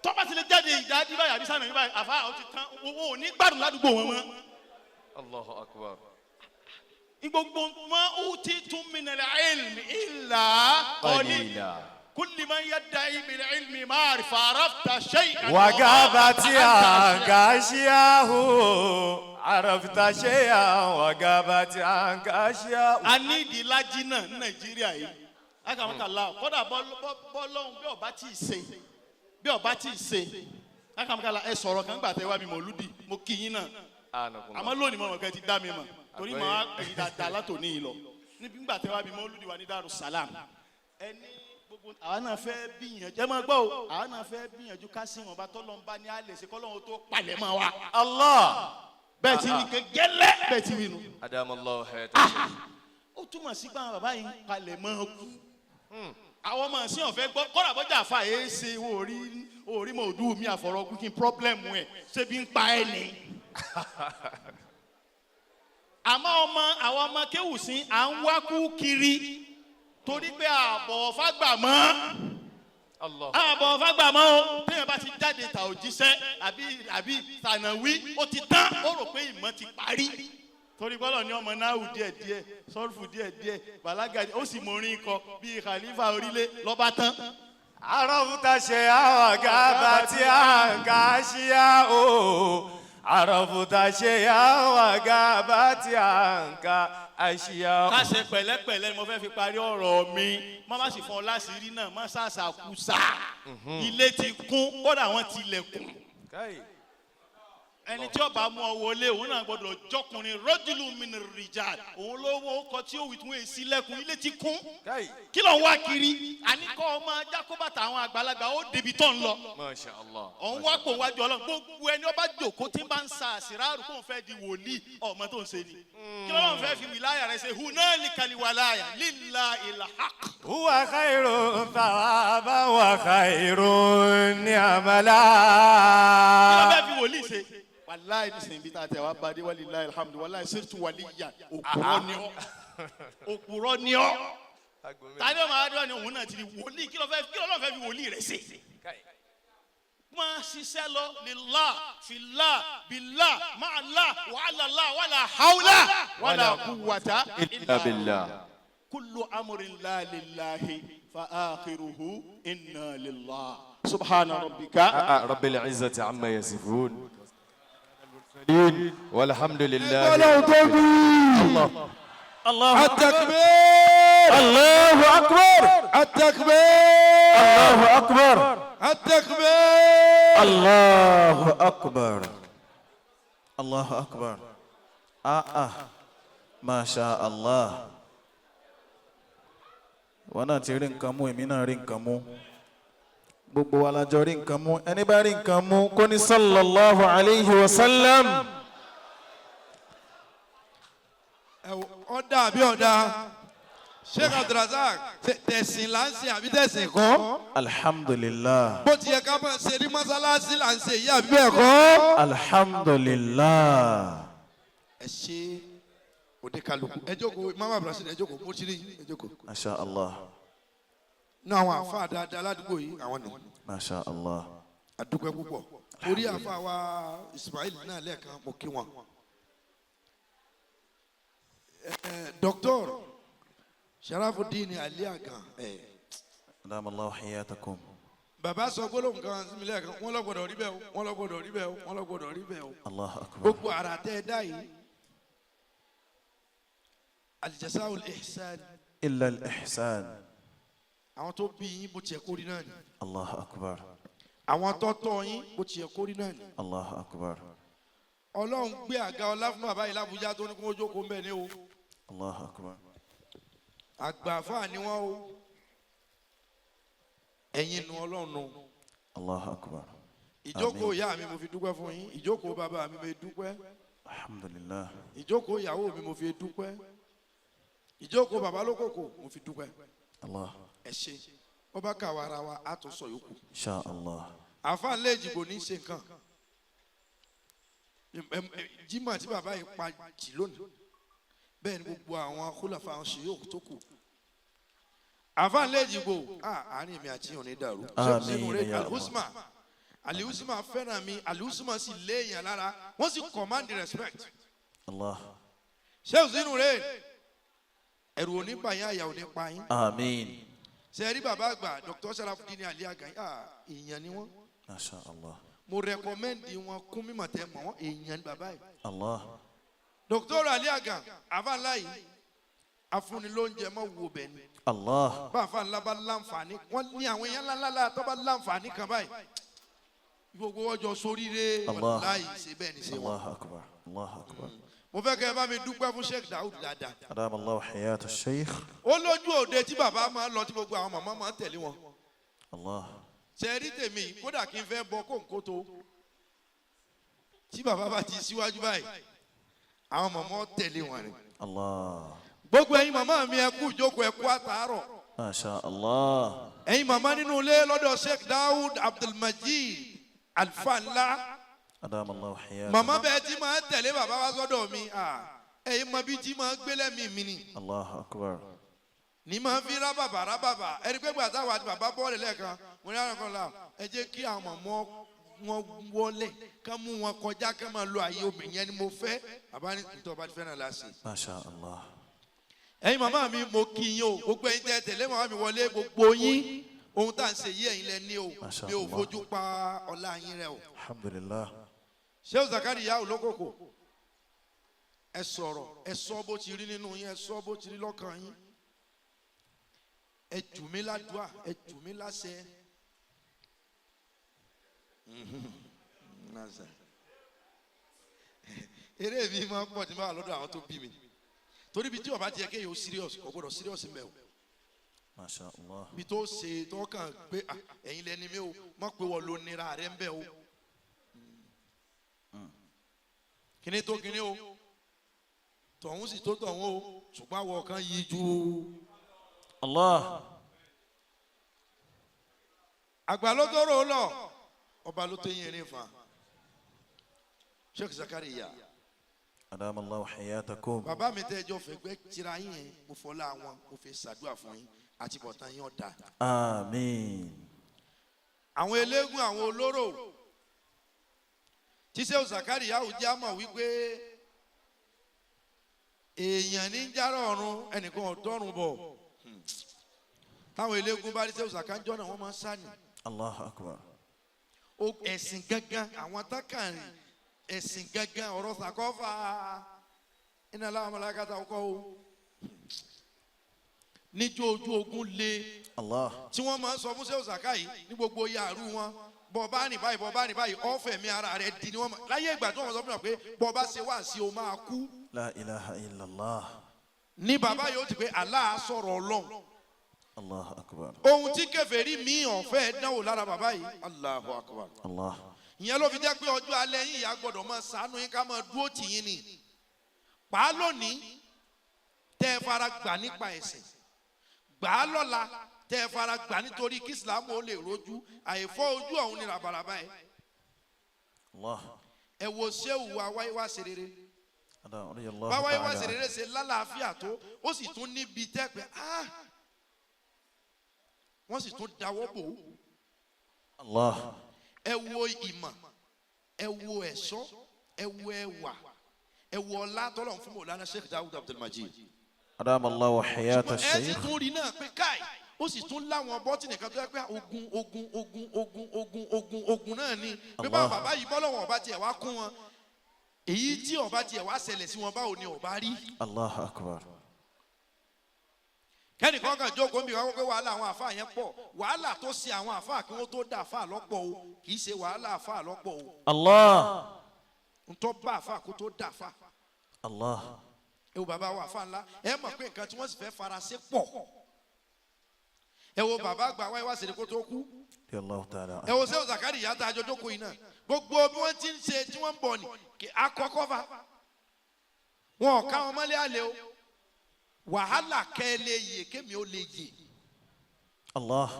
Tọ́ba ti lè jáde ìdádí báyìí àbí sànàwí báyìí, àfa àwọn ti tán, owó ò ní gbádùn ládùúgbò wọn mọ́. Allahu akbar. Gbogbo ma utitum min al-ilmi illa qalila. Kulli man yadda'i bil-ilmi ma'rifa arafta shay'an. وغابت عنك أشياء، عرفت شيئا وغابت عنك أشياء. A ní ìdí lájí náà ní Nàìjíríà yìí, akamakala. Kódà bọ́lọ́hún bí ọba tí ì ṣe, bí ọba tí ì ṣe, akamakala. Ẹ sọ̀rọ̀ kan gbà tẹ wá mi mọ̀lúdì, mo kí yín náà. Anakumullah. Àmọ́ lónìí mo mọ̀ kẹ́ ti dá mi mọ̀, torí Àgbọ́yé. màá pè yín dáadáa látòní yìí lọ. Níbi ńgbà tẹ wá mi mọ̀lúdì wa ní Darussalam, ẹni gbogbo àwa náà fẹ́ gbìyànjú, ẹ máa gbọ́ o, àwa náà fẹ́ gbìyànjú ká sí wọn bá tọ́lọ́ ń bá ní alẹ́ ṣe kọ́lọ́hún tó palẹ̀ mọ́ wa. Allah. Bẹ́ẹ̀ ti wí gẹ́lẹ́, bẹ́ẹ̀ ti wí nu. Adamallahu hayatahu. Ó túmọ̀ sí pé àwọn bàbá yìí ń palẹ̀ mọ́ kú. Àwọn ọmọ ìsìn ọ̀fẹ́ gbọ́ kọ́dà bọ́jà àfa yìí ṣe orí orí mọ̀ òdú mi àfọ̀rọ̀ kí n problem ẹ̀ ṣé bí ń pa ẹ̀ ni. Àmọ́ ọmọ àwọn ọmọ kéwùsìn à ń wá kú kiri torí pé àbọ̀ fágbà mọ́. Allah. Àbọ̀ fágbà mọ́ o. Téèyàn bá ti jáde ta òjíṣẹ́ àbí tànàwí, ó ti tán, ó rò pé ìmọ̀ ti parí, torí gbọ́dọ̀ ní ọmọ náà díẹ̀ díẹ̀, sọ́rùfù díẹ̀ díẹ̀, bàlágà, ó sì mọ orin kọ bíi khalifa orílẹ̀ lọ́ba tán. عرفت شيئا وغابت عنك أشياء، عرفت شيئا وغابت عنك أشياء. Ká ṣe pẹ̀lẹ́pẹ̀lẹ́ ni mo fẹ́ fi parí ọ̀rọ̀ mi. Má má sì fún ọ láṣìírí náà, má ṣàṣàkúsà. Ilé ti kún, kódà wọ́n ti lẹ̀kùn. Ẹni tí ó bá mú ọ wọlé, òun náà gbọ́dọ̀ jọkùnrin, رجل من الرجال. Òun ló wọ ọkọ tí ó wí tún èsì lẹ̀kùn. Ilé ti kún, kí ló ń wá kiri? Àníkọ́ ọmọ jákòbàtà àwọn àgbàlagbà, ó débi tó ń lọ. Masha Allah. Òun wá kó wájú Ọlọ́run. Gbogbo ẹni ọba jòkó tí ń bá ń sa àsìráàrù kó ń fẹ́ di wòlíì, ọmọ tó ń ṣe ni. Kí lọ́lọ́run fẹ́ fi wìláyà rẹ ṣe? هنالك الولاية لله الحق. هو خير ثوابا وخير عملا. Kí ló fẹ́ fi wòlíì ṣe? Wàláì, nísìnyí bí tá a tẹ̀ wá bá dé, ولله الحمد, wàláì صرت وليا. Òpùrọ̀ ni ọ́, òpùrọ̀ ni ọ́. Tani ọmọ adúlọ ni òun náà ti di wòlíì? Kí lọ́lọ́run fẹ́ fi wòlíì rẹ̀ ṣe? Máa ṣiṣẹ́ lọ لله في الله بالله مع الله وعلى الله ولا حول ولا قوة إلا بالله. كل أمر لا لله فآخره إنا لله. سبحان ربك رب العزة عما يصفون والحمد لله. Ọlọ́run tó bí. الله. التكبير. الله أكبر. التكبير. الله أكبر. التكبير. الله أكبر، الله أكبر. ما شاء الله. Wọn náà ti rí nǹkan mú, èmi náà rí nǹkan mú, gbogbo wa la jọ rí nǹkan mú. Ẹni bá rí nǹkan mú, kó ní صلى الله عليه وسلم. Ẹ wo, ọ̀dà àbí ọ̀dà? Sheikh Abdulrasaq, tẹ̀sìn là ń ṣe àbí tẹ̀sìn kọ́? Alhamdulilah. Bó ti yẹ ká máa ṣe ní mọ́sálásí là ń ṣe yìí, àbí bẹ́ẹ̀ kọ́? Alhamdulilah. Ẹ ṣe òde kálukú, ẹ jókòó. Mama Abdulrasaq, ẹ jókòó. Mo ti rí yín, ẹ jókòó. ما شاء الله. Ní àwọn àfa dáadáa ládùúgbò yìí, àwọn nì. ما شاء الله. Àdúpẹ́ púpọ̀ orí àfa wa Ismail náà lẹ́ẹ̀kan, mo kí wọn. Dr. Sharafuddin Ali Agan ẹ. أدام الله حياتكم. Bàbá sọ gbólóhùn kan sí mi lẹ́ẹ̀kan, wọ́n lọ gbọ́dọ̀ rí bẹ́ẹ̀ o, wọ́n lọ gbọ́dọ̀ rí bẹ́ẹ̀ o, wọ́n lọ gbọ́dọ̀ rí bẹ́ẹ̀ o. الله أكبر. Gbogbo ara tẹ́ ẹ dá yìí, الجزاء الإحسان إلا الإحسان. Àwọn tó bí yín, bó tiẹ̀ kórí náà ni. الله أكبر. Àwọn tó tọ́ yín, bó tiẹ̀ kórí náà ni. الله أكبر. Ọlọ́run gbé àga ọlá fún bàbá yìí lábújá tó ní kó jókòó mbẹ́ ni o. الله أكبر. Àgbà àfáà ni wọ́n o, ẹ̀yin nu Ọlọ́run nu. الله أكبر. Ìjókòó ìyá mi, mo fi dúpẹ́ fún yín. Ìjókòó bàbá mi, mo fi dúpẹ́. الحمد لله. Ìjókòó ìyàwó mi, mo fi dúpẹ́. Ìjókòó bàbá lókòkò, mo fi dúpẹ́. الله. Ẹ ṣe, wọ́n bá kàwé ara wa, á tún sọ yòókù. إن شاء الله. Àfa lẹ́jìgbò ní í ṣe nǹkan. Jimá tí bàbá yìí pa jì lónìí, bẹ́ẹ̀ ni gbogbo àwọn kólàfà àwọn ṣèyí tó kù. Àfa lẹ́jìgbò, àárín mi àti yàn ní dàrú. Àmín, Sínú rẹ̀ ya Allah. Alhusma, Alhusma fẹ́ràn mi, Alhusma sì léèyàn lára, wọ́n sì command respect. الله. Ṣé sínú rẹ̀, ẹ̀rù ò ní bà yín, àyà ò ní pa yín. آمين. Ṣe rí bàbá àgbà Dr. Sharafudin Ali Agan, èèyàn ni wọ́n. ما شاء الله. Mo recommend wọn kún mímọ̀ tẹ́ mọ̀ wọ́n, èèyàn ni bàbá yìí. الله. Dr. Ali Agan, àfa ńlá yìí, afúnilóúnjẹ mọ̀ wo bẹ̀ ni. الله. Bá àfa ńlá bá láǹfààní, wọ́n ní àwọn èèyàn ńlá ńlá tó bá láǹfààní kan báyìí, gbogbo wọn jọ sóríire. Allah. Láì ṣe bẹ́ẹ̀ ni ṣe wọn. الله أكبر، الله أكبر. Mo fẹ́ kẹ́ ẹ bá mi dúpẹ́ fún Sheikh Daoud dáadáa. أدام الله حياة الشيخ. Ó lójú òde tí bàbá máa ń lọ, tí gbogbo àwọn màmá máa ń tẹ̀lé wọn. الله. Ṣe rí tèmi, kódà kí n fẹ́ bọ kóńkó tó, tí bàbá bá ti síwájú báyìí, àwọn màmá tẹ̀lé wọn ni. الله. Gbogbo ẹ̀yin màmá mi, ẹ kú ìjókòó, ẹ kú àtàárọ̀. ما شاء الله. Ẹ̀yin màmá nínú ilé lọ́dọ̀ Sheikh Daoud Abdulmajid Alfa ńlá. أدام الله حياته. Màmá bẹ́ẹ̀ tí máa ń tẹ̀lé bàbá wa sọ́dọ̀ mi, Ẹ̀yin mọ bí tí máa gbélé mi mi ni. Allahu akbar. Ní máa fi rábàbà rábàbà ẹni pé gbàtà wà àti bàbá bọ́ọ̀lù lẹ́ẹ̀kan mo ní àwọn kan la ẹ jẹ́ kí àwọn ọmọ wọn wọlé ká mú wọn kọjá ká máa lo àyè obìnrin yẹn ni mo fẹ́ bàbá ní ìtọ́ bá ti fẹ́ràn láṣẹ. Masha Allah. Ẹ̀yin màmá mi mo kí yín o, gbogbo ẹ̀yin tẹ́ tẹ̀lé màmá mi wọlé gbogbo yín, ohun tá à ń ṣe yí ẹ̀yin lẹ ní o, Masha mi ò Allah. fojú pa ọlá yín rẹ o. Alhamdulillah. Sheikh Zakariya Olókòkò, ẹ sọ̀rọ̀, ẹ sọ bó ti rí nínú yín, ẹ sọ bó ti rí lọ́kàn yín, ẹ jù mí ládùá, ẹ jù mí láṣẹ. Láṣẹ. Eré mi máa ń pọ̀ tí máa lọ́dọ̀ àwọn tó bí mi, torí ibi tí ọba ti yẹ kéèyàn ó serious, kò gbọ́dọ̀ serious mbẹ́ o. Masha Allah. Ibi tó ṣe tó kàn gbé ẹ̀yin lẹni mi o, mọ̀ pé wọ́n ló nira rẹ̀ ń bẹ́ o. Kíní tó kíní o, tọ̀hún sì tó tọ̀hún o, ṣùgbọ́n àwọn kan yí ju. Allah. Àgbà ló tó rò ó lọ, ọba ló tó yín erin fa. Sheikh Zakariya. Adama Allahu hayatakum. Bàbá mi tẹ́ ẹjọ́ fẹ́gbẹ́ tira yín yẹn, mo fọlá wọn, mo fi ṣàdúrà fún yín, àti bọ̀tán yín ọ̀dà. Àmín. Àwọn eléégún, àwọn olóró tí Sheikh Zakariya ò jẹ́ àmọ̀ wípé èèyàn ní járọ̀ ọ̀run, ẹnìkan ọ̀dọ́run bọ̀. Táwọn eléégún bá rí Sheikh Zakariya jọ́nà, wọ́n máa ń sá ni. Allahu akbar. Ẹ̀sìn gangan, àwọn tákàn ẹ̀sìn gangan, ọ̀rọ̀ sàkọ́fà iná láwọn ọmọlákàtà ọkọ̀ o. Níjó ojú ogun le. Allah. Tí wọ́n máa ń sọ fún Sheikh Zakariya yìí ní gbogbo yàrá wọn, bọ́ bá rìn báyìí, bọ́ bá rìn báyìí, ọ̀fẹ́ mi ara rẹ̀ di ni wọ́n máa láyé ìgbà tí wọ́n sọ fún wọn pé bọ́ bá ṣe wá sí o máa kú. La ilaha illallah. Ní bàbá yóò ti pé Allah sọ̀rọ̀ Ọlọ́run. Allahu akbar. Ohun tí kèfèrí mi ọ̀fẹ́ dánwò lára bàbá yìí. Allahu akbar. Allah. Ìyẹn ló fi jẹ́ pé ọjọ́ alẹ́ yín ìyá gbọ́dọ̀ máa ṣàánú yín, ká máa dúró tì yín ni. Pàá lónìí tẹ́ ẹ fara gbà nípa ẹ̀sìn, gbà á lọ́la tẹ́ ẹ fara gbà nítorí kí Ìsìlámù ó lè rojú, àìfọ́ ojú ọ̀hún ni ràbàràbà ẹ̀. Allah. Ẹ wo ṣéwù wa wáyé wá ṣe rere. Radiyallahu Báwáyé wá ta'ala. ṣe rere ṣe lálàáfíà tó, ó sì tún níbi tẹ́ pé wọ́n sì tún dáwọ́ bò ó. Allah. Ẹ wo ìmọ̀, ẹ wo ẹ̀ṣọ́, ẹ wo ẹwà, ẹ wo ọlá tọ́lọ̀ fún Mọ̀lánà Sheikh Dawud Abdulmajid. Adama Allahu hayata Ẹ sì Sheikh. tún rí náà pé káì, ó sì tún láwọn bọ́tìnì kan tó yẹ pé ogun ogun ogun ogun ogun ogun ogun náà ni. Bí báwọn bàbá yìí bọ́lọ́wọ̀n ọba tiẹ̀ wá kún wọn, èyí tí ọba tiẹ̀ wá ṣẹlẹ̀ sí wọn, báwo ni ọba rí? Allahu akbar. Kẹ́nìkan kan jókòó nbí wọn pé wàhálà àwọn àfáà yẹn pọ̀, wàhálà tó ṣe àwọn àfáà kí wọ́n tó dá àfáà lọ́pọ̀ o, kì í ṣe wàhálà àfáà lọ́pọ̀ o. Allah. Ntọ́ bá àfáà kó tó dá àfáà. Allah. Ẹ wo bàbá wa àfáà ńlá, ẹ mọ̀ pé nǹkan tí wọ́n sì fẹ́ fara ṣe pọ̀. Ẹ wo bàbá àgbà wáyé wá sèré kó tó kú. Radiyallahu ta'ala. Ẹ wo Sheikh Zakariya tá a jọ jókòó yìí náà, gbogbo bí wọ́n ti ń ṣe tí wọ́n ń bọ̀ ni akọ́kọ́ fa wọn ò ká wọn mọ́lé àlè o, wàhálà kẹ́ ẹ lè yè kémi ó lè yè. Allah.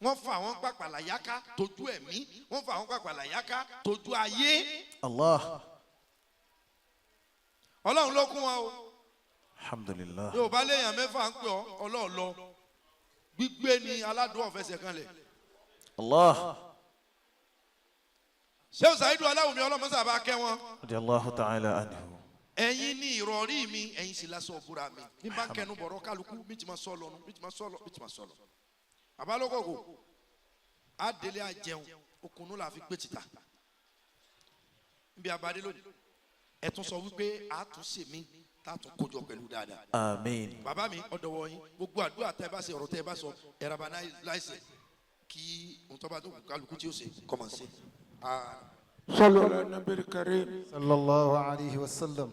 Wọ́n fa àwọn pàpàlà yáká tójú ẹ̀mí, wọ́n fa àwọn pàpàlà yáká tójú ayé. Allah. Ọlọ́run ló kún wọn o. Alhamdulillah. Yóò bá léèyàn mẹ́fà ń pè ọ́ ọlọ́ọ̀lọ́, gbígbé ni aládùn ọ̀fẹsẹ̀ kan lẹ̀. Allah. Sheikh Saidu Aláwùmí ọlọ́mọsà bá kẹ́ wọn. Radiyallahu ta'ala anhu. Ẹ̀yin ní ìrọ̀rí mi, ẹ̀yin sì lásán òbúra mi. Bí n bá kẹnu bọ̀rọ̀ kálukú, mi ti ma sọ lọ́nu, mi ti ma sọ lọ, mi ti ma sọ lọ. Bàbá lókòkò, á délé á jẹun, okùnú la fi gbé títà. Nbí abadé lónìí, ẹ tún sọ wípé a tún ṣe mí, tá a tún kójọ pẹ̀lú dáadáa. Àmín. Bàbá mi, ọ̀dọ̀wọ̀ yín, gbogbo àdúrà tẹ́ bá ṣe, ọ̀rọ̀ tẹ́ bá sọ, ẹ̀rọ bá láìsẹ̀ kí ohun tó bá tó kálukú tí ó ṣe kọ́ máa ṣe. صلوا على النبي الكريم. صلى الله عليه وسلم.